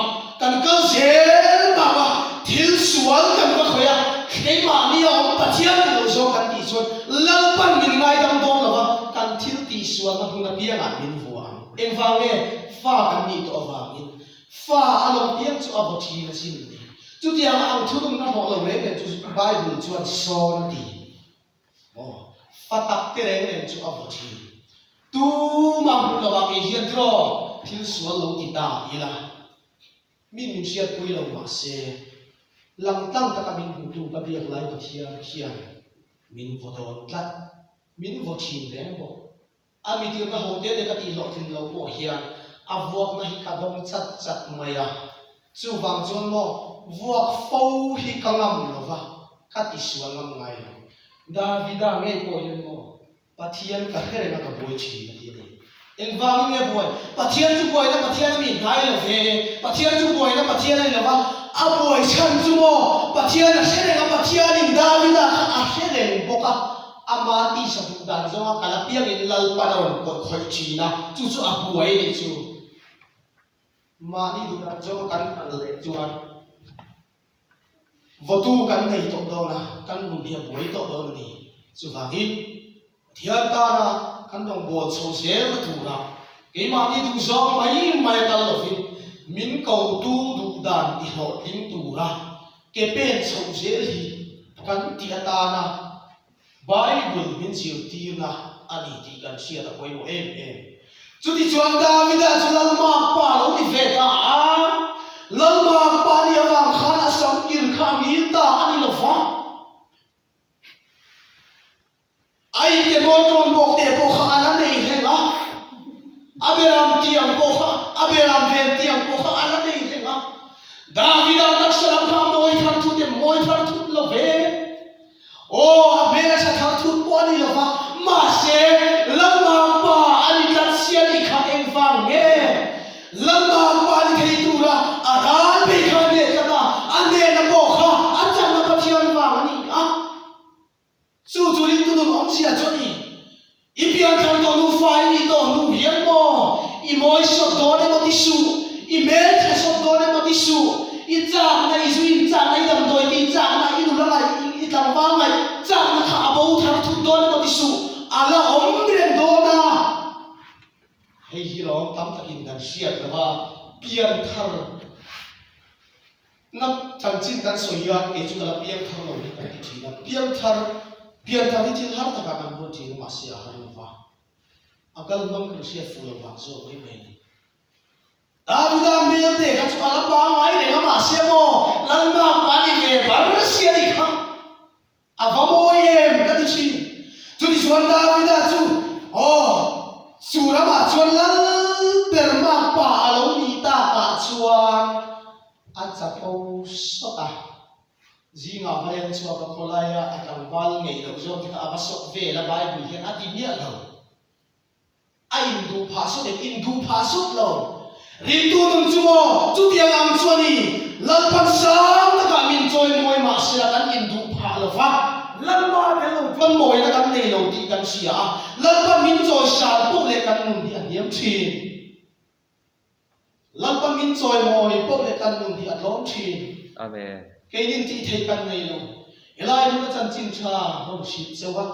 kan kal zel bak a, thil sual kan va khawih a, keimahni a awm Pathian ni lo zawng kan tih chuan Lalpan min ngaidam dawn lo va, kan thil tih sualna hmun apiangah min vua ang. Engvang nge fa kan nih tawh avangin fa a lawm piang chu a vaw thin asin ni. Chutianga ang thununna hlawh lo reng reng chu Bible chuan sawn a ti. Aw, fa tak te reng reng chu a vaw thin. Tumah hmuh lovah kei hian tiraw thil sual lo ti ta ila. Mi min hriatpui lo mahse, langtlang taka min hmutu ka biak lai Pathian khian min vaw dawn tlat, min vaw thin reng bawk. A mitirna ho te te ka tih hlawhtlin lo pawh hian a vuakna hi ka dawng chat chat mai a, chuvang chuan maw vuak fo hi ka ngam lo va, ka tisual ngam ngai lo. Davida ngei pawh hian maw Pathian ka hre reng a ka buai thin a ti a ni. Engvangin nge buai? Pathian chu buaina Pathian a mi hnai lo ve, Pathian chu buaina Pathian a ni lo va, a buai chhan chu maw Pathian a hre reng a, Pathianin Davida kha a hre reng bawk a, Ama tisa duh dan zawnga kal apiangin Lalpan a rawn kawih khawih thin a, chu chu a buai nih chu. Mahni duh dan zawnga kan kal leh chuan vawtu kan nei tawh dawn a, kan nun hi a buai tawh dawn a ni. Chuvangin, Pathian tana kan rawngbâwl chho zelna tura keimahni duh zawng mai mai a kal lovin min kotu duh dan tihlawhtling tura Ke pen chhoh zel hi kan tih atana Bible min zirtirna a ni tih kan hriat a pawimawh em em. Chutichuan Davida chu Lalma pa lo ni ve ta a, Lalma pa ni avang khan a sam kir kha a ngil ta a ni lo va. A inte mawi tawn bawk te pawh kha a la nei reng a, a beram tiang pawh kha, a beram ven tiang pawh kha a la nei reng a. Davida taksa lam kha a mawi thar thut em? Mawi thar thut lo ve. Aw, a hmel a tha thar thut pawh a ni lo va, mahse, Lalmang pa a ni tlat sia nih kha engvang nge? Lalmang pa ni thei tura a ral phei kha a hneh tlat a, a hnehna pawh kha a channa Pathian vang a ni a. Chu chu ringtu nun awmzia chu a ni. I pianthar tawh nu fa i nih tawh hnu hian maw i mawi sawt dawn emaw ti suh, i hmeltha sawt dawn emaw ti suh, i chakna, i zuin chakna, i damdawi tih chakna, i nula ngaih, i tlangval ngaih chakna kha a bo thar thut dawn emaw ti suh, a la awm reng dawn a. Hei hi lawm tam takin kan hriat lova pianthar. Na chanchin kan sawi hian kei chu ka la piang thar lo hi kan ti thin a, piang thar, pian thar hi thil har takah kan ruat thin a mahse a har lo va, a kal hmang kan hriat fuh lo vang zawk mai mai a ni. Davida hmel te kha chu a la pangngai reng a mahse maw Lalmak pa ni ve bar si a ni kha. A va mawi em ka ti thin. Chutichuan Davida chu, Aw, chu ramah chuan lal ber makpa a lo nih takah chuan a chapo sawt a. Zingah va leng chhuak a khawlaia a tlangval ngeih loh zawk te kha a va sawt vel a, Bible hian a ti miah lo. A induh phah sawt em? Induh phah sawt lo. Ringtu nun chu maw? Chutiang ang chu a ni. Lalpan sang takah min chawimawi mah sela kan induh phah lo va, Lalpa tel lo chuan mawina kan nei lo tih kan hria a, Lalpan min chawi san poh leh kan nun hi a hniam thin. Lalpa min chawimawi poh leh kan nun hi a tlawm thin. Amen. Keinin tih theih kan nei lo. Helai hmuna chanchin tha rawn hrilh cheu a,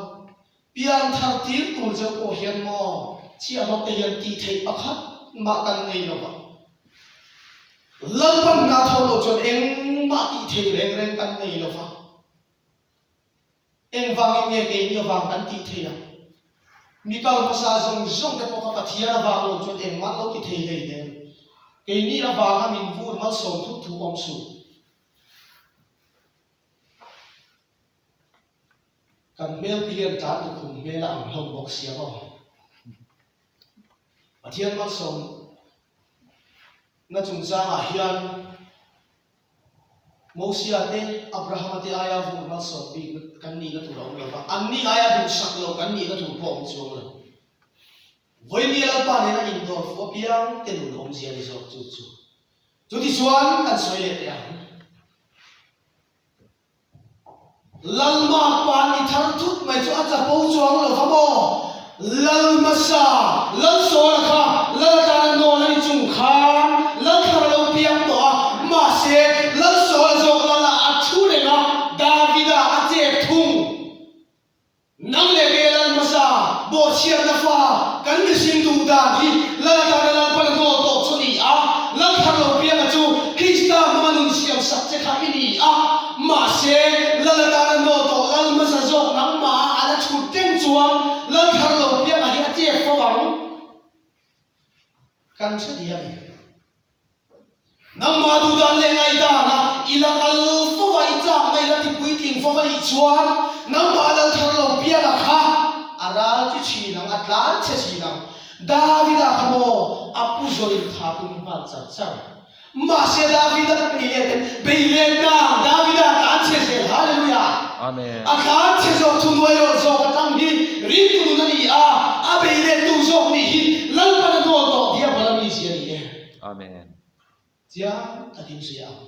pian thar tir tur cheu pawh hian maw chhiahhlawk te hian tih theih pakhat mah kan nei lo va. Lalpa hna tho lo chuan engmah tih theih reng reng kan nei lo va. Engvangin nge keini avang kan tih theih ang? Mi kal hmasa zawng zawng te pawh kha Pathian avang lo chuan engmah lo ti thei hlei nen. Keini avanga min vur malsawm thut thu awm suh. Kan hmel te hian tlan tukhum hmel a ang hlawm bawk sia maw? Pathian malsawm na chungchangah hian Mosia te, Abrahama te aia vur malsawm bik kan nihna tur a awm lo va, anni aia duhsak lo kan nihna tur pawh a awm chuang lo. Vawinia Lalpa nena indawr fuh apiang te nun awmzia ni zawk chu chu. Chutichuan kan sawi leh teh ang. Lalma pa ni thar thut mai chu a chapo chuang lo va maw? Lal hmasa, Lal Sawla kha Lal atana nawn a ni chung khan Lal thar a lo piang tawh a, mahse Lal Sawla zawk Lal-ah a thu reng a, Davida a chet thung. Nang leh kei Lal hmasa, bawhchhiatna fa, kan mihring duh dan hi Lal atana Lalpan a hnawl tawh chu ni a, Lal thar lo pianga chu Krista hmanga nun siam sak che kha i ni a, mahse Lal atana hnawl tawh Lal hmasa zawk nangmah a la chhut reng chuan Lal thar lo pianga hi a chek fo ang. Kan hre diam e. Nangmah duhdan leh ngaihdana i la kal fo a, i chakna i la ti puitling fo a nih chuan nangmah lal thar lo pianga kha a ral chi thin ang, a tlan chhe thin ang. Davida kha maw a pu zawin tha tum nghal char char. Mahse Davida bei let in bei let nang Davida a tlan chhe zel Hallelujah! Amen. A tlan chhe zawk thu nuai rawh zawk atang hi ringtu nun a ni a, a bei let tu zawk nih hi Lalpan a hnawl tawh diabol a mi zia ni e. Amen. Chiang takin hria ang.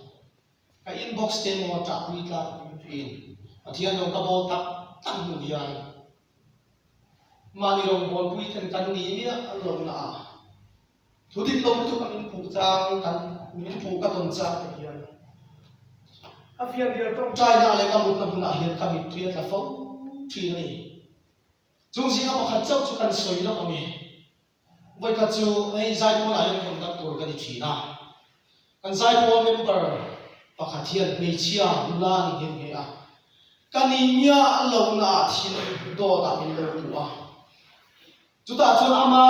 Ka inbox te maw ṭahpui tlak thin. Pathian lo ka bawl tak tak hnu hian mahni rawngbawlpui ten kan ni miah lo na ah thu dik lo lutuk a min puh chang kan min puh ka tawn chang te hian ka fianrial tawngtaina leh ka mutna hmunah hian ka mittui a tla fo thin a ni. Chung zinga pakhat chauh chu kan sawi lawk ang e. Vawikhat chu hei Zaipawl ah hian conductor ka ni thin a, kan Zaipawl member pakhat hian hmeichhia nula a ni nghe nghe a, ka ni miah lohna ah thil dawt ah min lo puh a, chutah chuan ama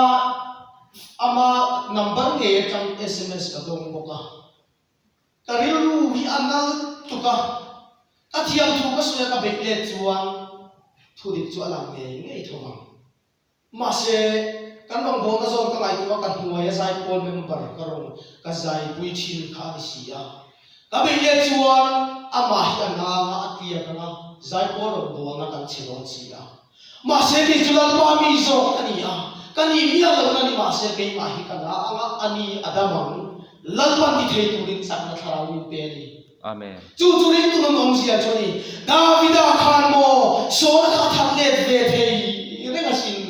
ama number ngei atang sms ka dawng bawk a, ka rilru hi a nal tuk a, ka thiam thu ka sawi a ka beih let chuan thudik chu a lang ngei ngei tho ang. Mahse, kan rawngbawlna zawn ka ngaihtuah a, ka hnuaia zaipawl member ka rawn ka zaipui thin kha a ni si a. Ka beih leh chuan amah hi a nang a, a tliak ang a, zaipawl rawngbawlna kan chhe dawn si a. Mahse, kei chu Lalpa mi zawk ka ni a, ka nih miah lohna ni mahse keimah hi ka na ang a, a ni a dam ang. Lalpan ti thei turin chakna thlarau min pe a ni. Amen. Chu chu ringtu nun awmzia chu a ni. Davida khan maw Saula kha a that let ve thei reng asin.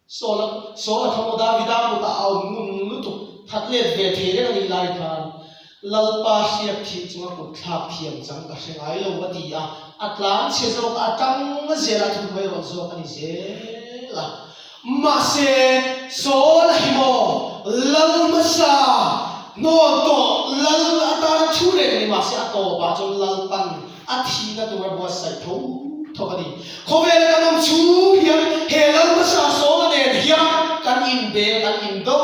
Saula Saula kha maw Davida kutah a awm ngun lutuk that let ve thei reng a nih lai khan Lalpa hriak thih chunga kut thlak thiam chang ka hre ngai lo a ti a, a tlan chhe zawk a, a tang zel a, thun mai rawh zawk a ni zel a. Mahse, Saul hi maw lal hmasa hnawl tawh lal atana thu reng ni mahse a tawpah chuan Lalpan a thihna tura buatsaih tho thawk a ni. Khawvela kan awm chhung hian he lal hmasa Saul-a nen hian kan inbel, kan indo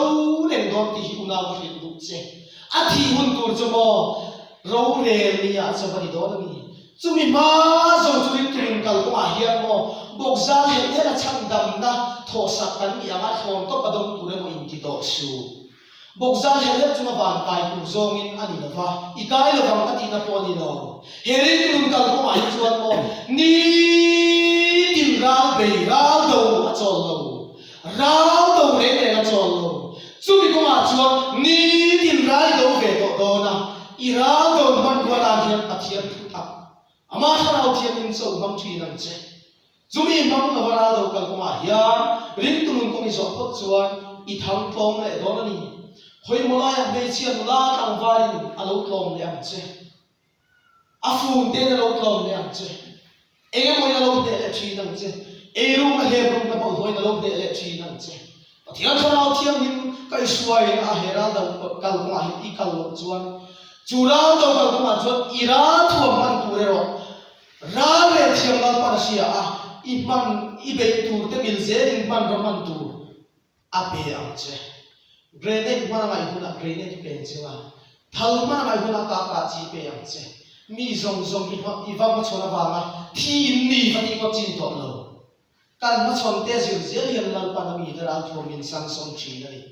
reng dawn tih hi unau ka hrilh duh che. A thih hun tur chu maw rorel ni ah chauh a ni dawn a ni. Chumi hma zawng chu ringturin kal kawngah hian maw bawkzal helh helh a chhandamna thawhsak kan nih anga thlawn tawp a dawng tur emaw inti tawh suh. Bawkzal helh helh chunga van kai tur zawngin a ni lova, i kai lovang ka tihna pawh a ni lo. He ringturin kal kawngah hi chuan maw nitin ral bei ral do a chawl lo. Ral do reng reng a chawl lo. Chumi kawngah chuan nitin ral i do ve tawh dawn a, i ral do hmanrua tan hian Pathian thu tak, Amah Thlarau Thianghlim cho hmang thin ang che. Chumi hmang lova ral do kal kawngah hian ringtu nun kawng i zawh phawt chuan i thang tlawm leh dawn a ni. Khawimaw laiah hmeichhia nula tlangvalin a lo tlawm leh ang che. A fun tein a lo tlawm leh ang che. Eng emawin a lo hneh leh thin ang che. Eirukna hlemrukna bawlhhlawhin a lo hneh leh thin ang che. Pathian Thlarau Thianghlim ka i hruaiin a he ral do kal kawngah hian i kal loh chuan, chu ral do kal kawngah chuan i ral thuam hman tur erawh ral leh thiam Lalpan a hria a, i hman i beih tur te mil zelin hmanraw hman tur A pe ang che. Grenade hman a ngaih hunah grenade pe ang che nga, thal hman a ngaih hunah ka kah chi pe ang che. Mi zawng zawng i hma i va hmachhawn avanga thi in ni va tih ngawt chi ni tawh lo. Kan hmachhawn te zir zel hian Lalpan a mite ralthuam min sansawn thin a ni.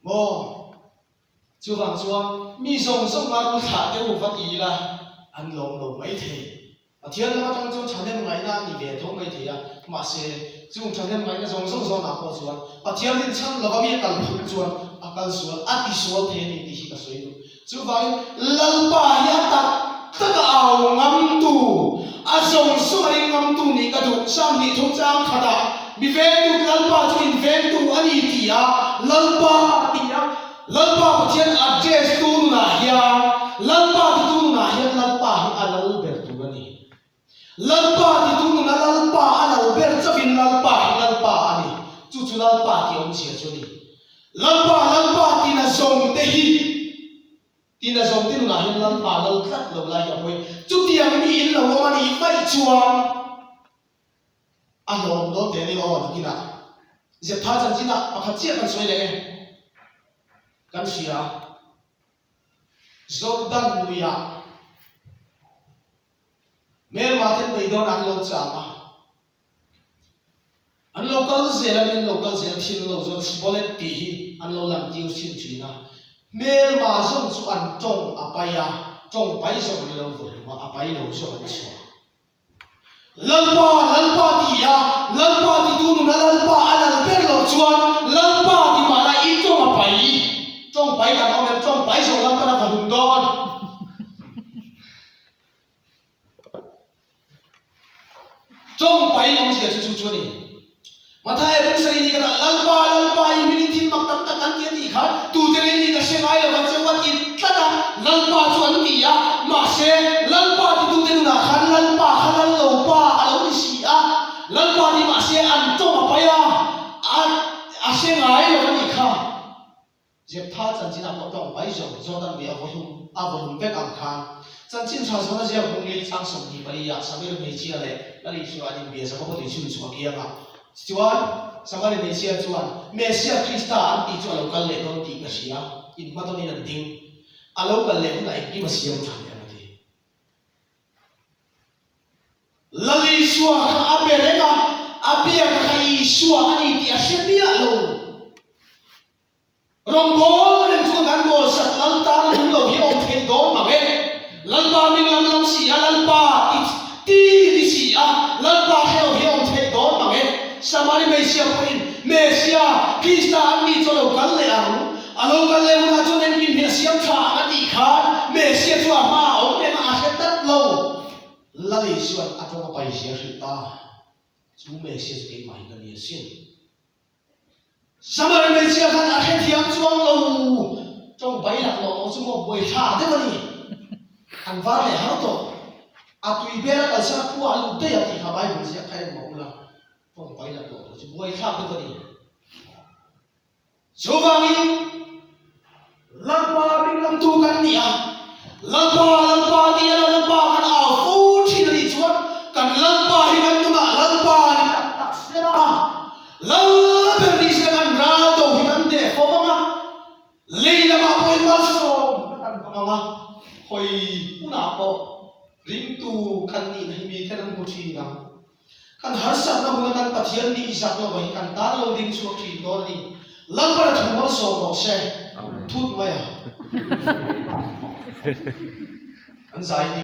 Maw? Chuvang chuan mi zawng zawng nga rul thlah te u va ti ila an lawm lo mai thei. Pathian lam atang chuan thahnem ngaihna a ni ve tho mai thei a, mahse Chung thahnem ngaihna zawng zawng zawnah pawh chuan Pathian rinchhan lova mi a kal phut chuan a kal sual, a ti sual thei a ni tih hi ka sawi duh. Chuvangin Lalpa hi a tak tak a au ngamtu, a zawng zawng a ring ngamtu nih ka duh. Sam hnih thum chang khatah mi vengtu Lalpa chu in vengtu a ni ti a, Lalpa ti a, Lalpa Pathian address tu nunah hian, Lalpa titu nunah hian Lalpa hi a lal ber tur a ni. Lalpa titu nuna Lalpa a lal ber chauhin Lalpa hi Lalpa a ni. Chu chu Lalpa tih awmzia chu a ni. Lalpa, Lalpa tina zawng te hi, tina zawng te nunah hian Lalpa lal tlat lo lai hi a pawi. Chutiang mi in lo awm a nih vaih chuan a hlawm dawn teh a ni aw nakinah. Zeptha chanchinah pakhat chiah kan sawi leh e. Kan hria. Jordan luiah Hmelma ten beidawn an lo cham a, an lo kal zel a, min lo kal zel thin lo chuan Shbolet tih hi an lo lan tir thin thin a, hmelma zawng chu an tawng a pai a, tawng pai zawng an lo vaw hlum a, a pai lo zawng an chhuah. Lalpa, Lalpa ti a, Lalpa ti tu nuna Lalpa a lal ber loh chuan Lalpa ti mah la i tawng a pai, tawng pai kan awm em, tawng pai zawng Lalpan a vaw hlum dawn. Tawngpai awmzia chu chu chu a ni. Mathaia Bungsari ni khatah Lalpa, Lalpa, i hmingin thil mak tam tak an ti a tih kha tute leh ni ka hre ngai lo va cheu a ti tlat a, Lalpa chu an ti a, mahse Lalpa titute nunah khan Lalpa kha lal lo pa a lo ni si a, Lalpa ti mahse an tawng a pai a, a a hre ngai lo a nih kha. Jeptha chanchinah pawh tawng pai zawng Jordan lui a vaw hlum a vaw hlum vek ang khan chanchin tha zawn a ziak bung li chang 24 ah Samir hmeichhia leh Lal Isua an inbia Jakobo tui chhun chhuah kiang a chuan Samari hmeichhia chuan Messiah Krista an tih chu a lo kal leh dawn tih ka hria inhmatawnin an ding a lo kal leh hunah engkim a siam tha leh ang a ti. Lal Isua kha a be reng a, a biak kha Isua a ni tih a hre miah lo. Rawngbawl reng chuan kan bawl sak lal tan lung lo hi a awm theih dawn mang e. Lalpa ming lam lam si a, Lalpa ti ti ti si a, Lalpa hre lo hi a awm theih dawn mang e. Samari hmeichhia pawhin Mesia, Krista an ni chu a lo kal leh ang. A lo kal leh hunah chuan engkim hi a siam tha ang a tih khan Mesia chu a hma a awm reng a, a hre tlat lo. Lal Isua'n a tawng a paizia a hrilh ta. Chu Mesia chu keimah hi ka ni asin. Samari hmeichhia khan a hrethiam chuang lo, tawng bai laklawh tawh chu maw buaithlak deuh a ni. An var leh har tawh. A tui bel a kalsan a khua a lut daih a tih kha Bible ziak kha en mawh ula, tawng bai laklawh tawh chu buaithlak deuh a ni. Chuvangin Lalpa ringlamtu kan ni a, Lalpa, Lalpa tih a Lalpa kan au fo thin a nih chuan kan Lalpa hi kan nunah Lalpa ni tak tak se la, Lal ber ni se kan ral do hi kan deh fo ang a, lei lamah pawhin malsawm na kan hmang ang a, hawi hunah pawh ringtu kan nihna hi miten an hmu thin ang. Kan harsatna huna kan Pathian nih zak lova hi kan tan lo ding chhuak thin dawn a ni. Lalpara thu malsawm rawh se. Thut mai a. An zai ni.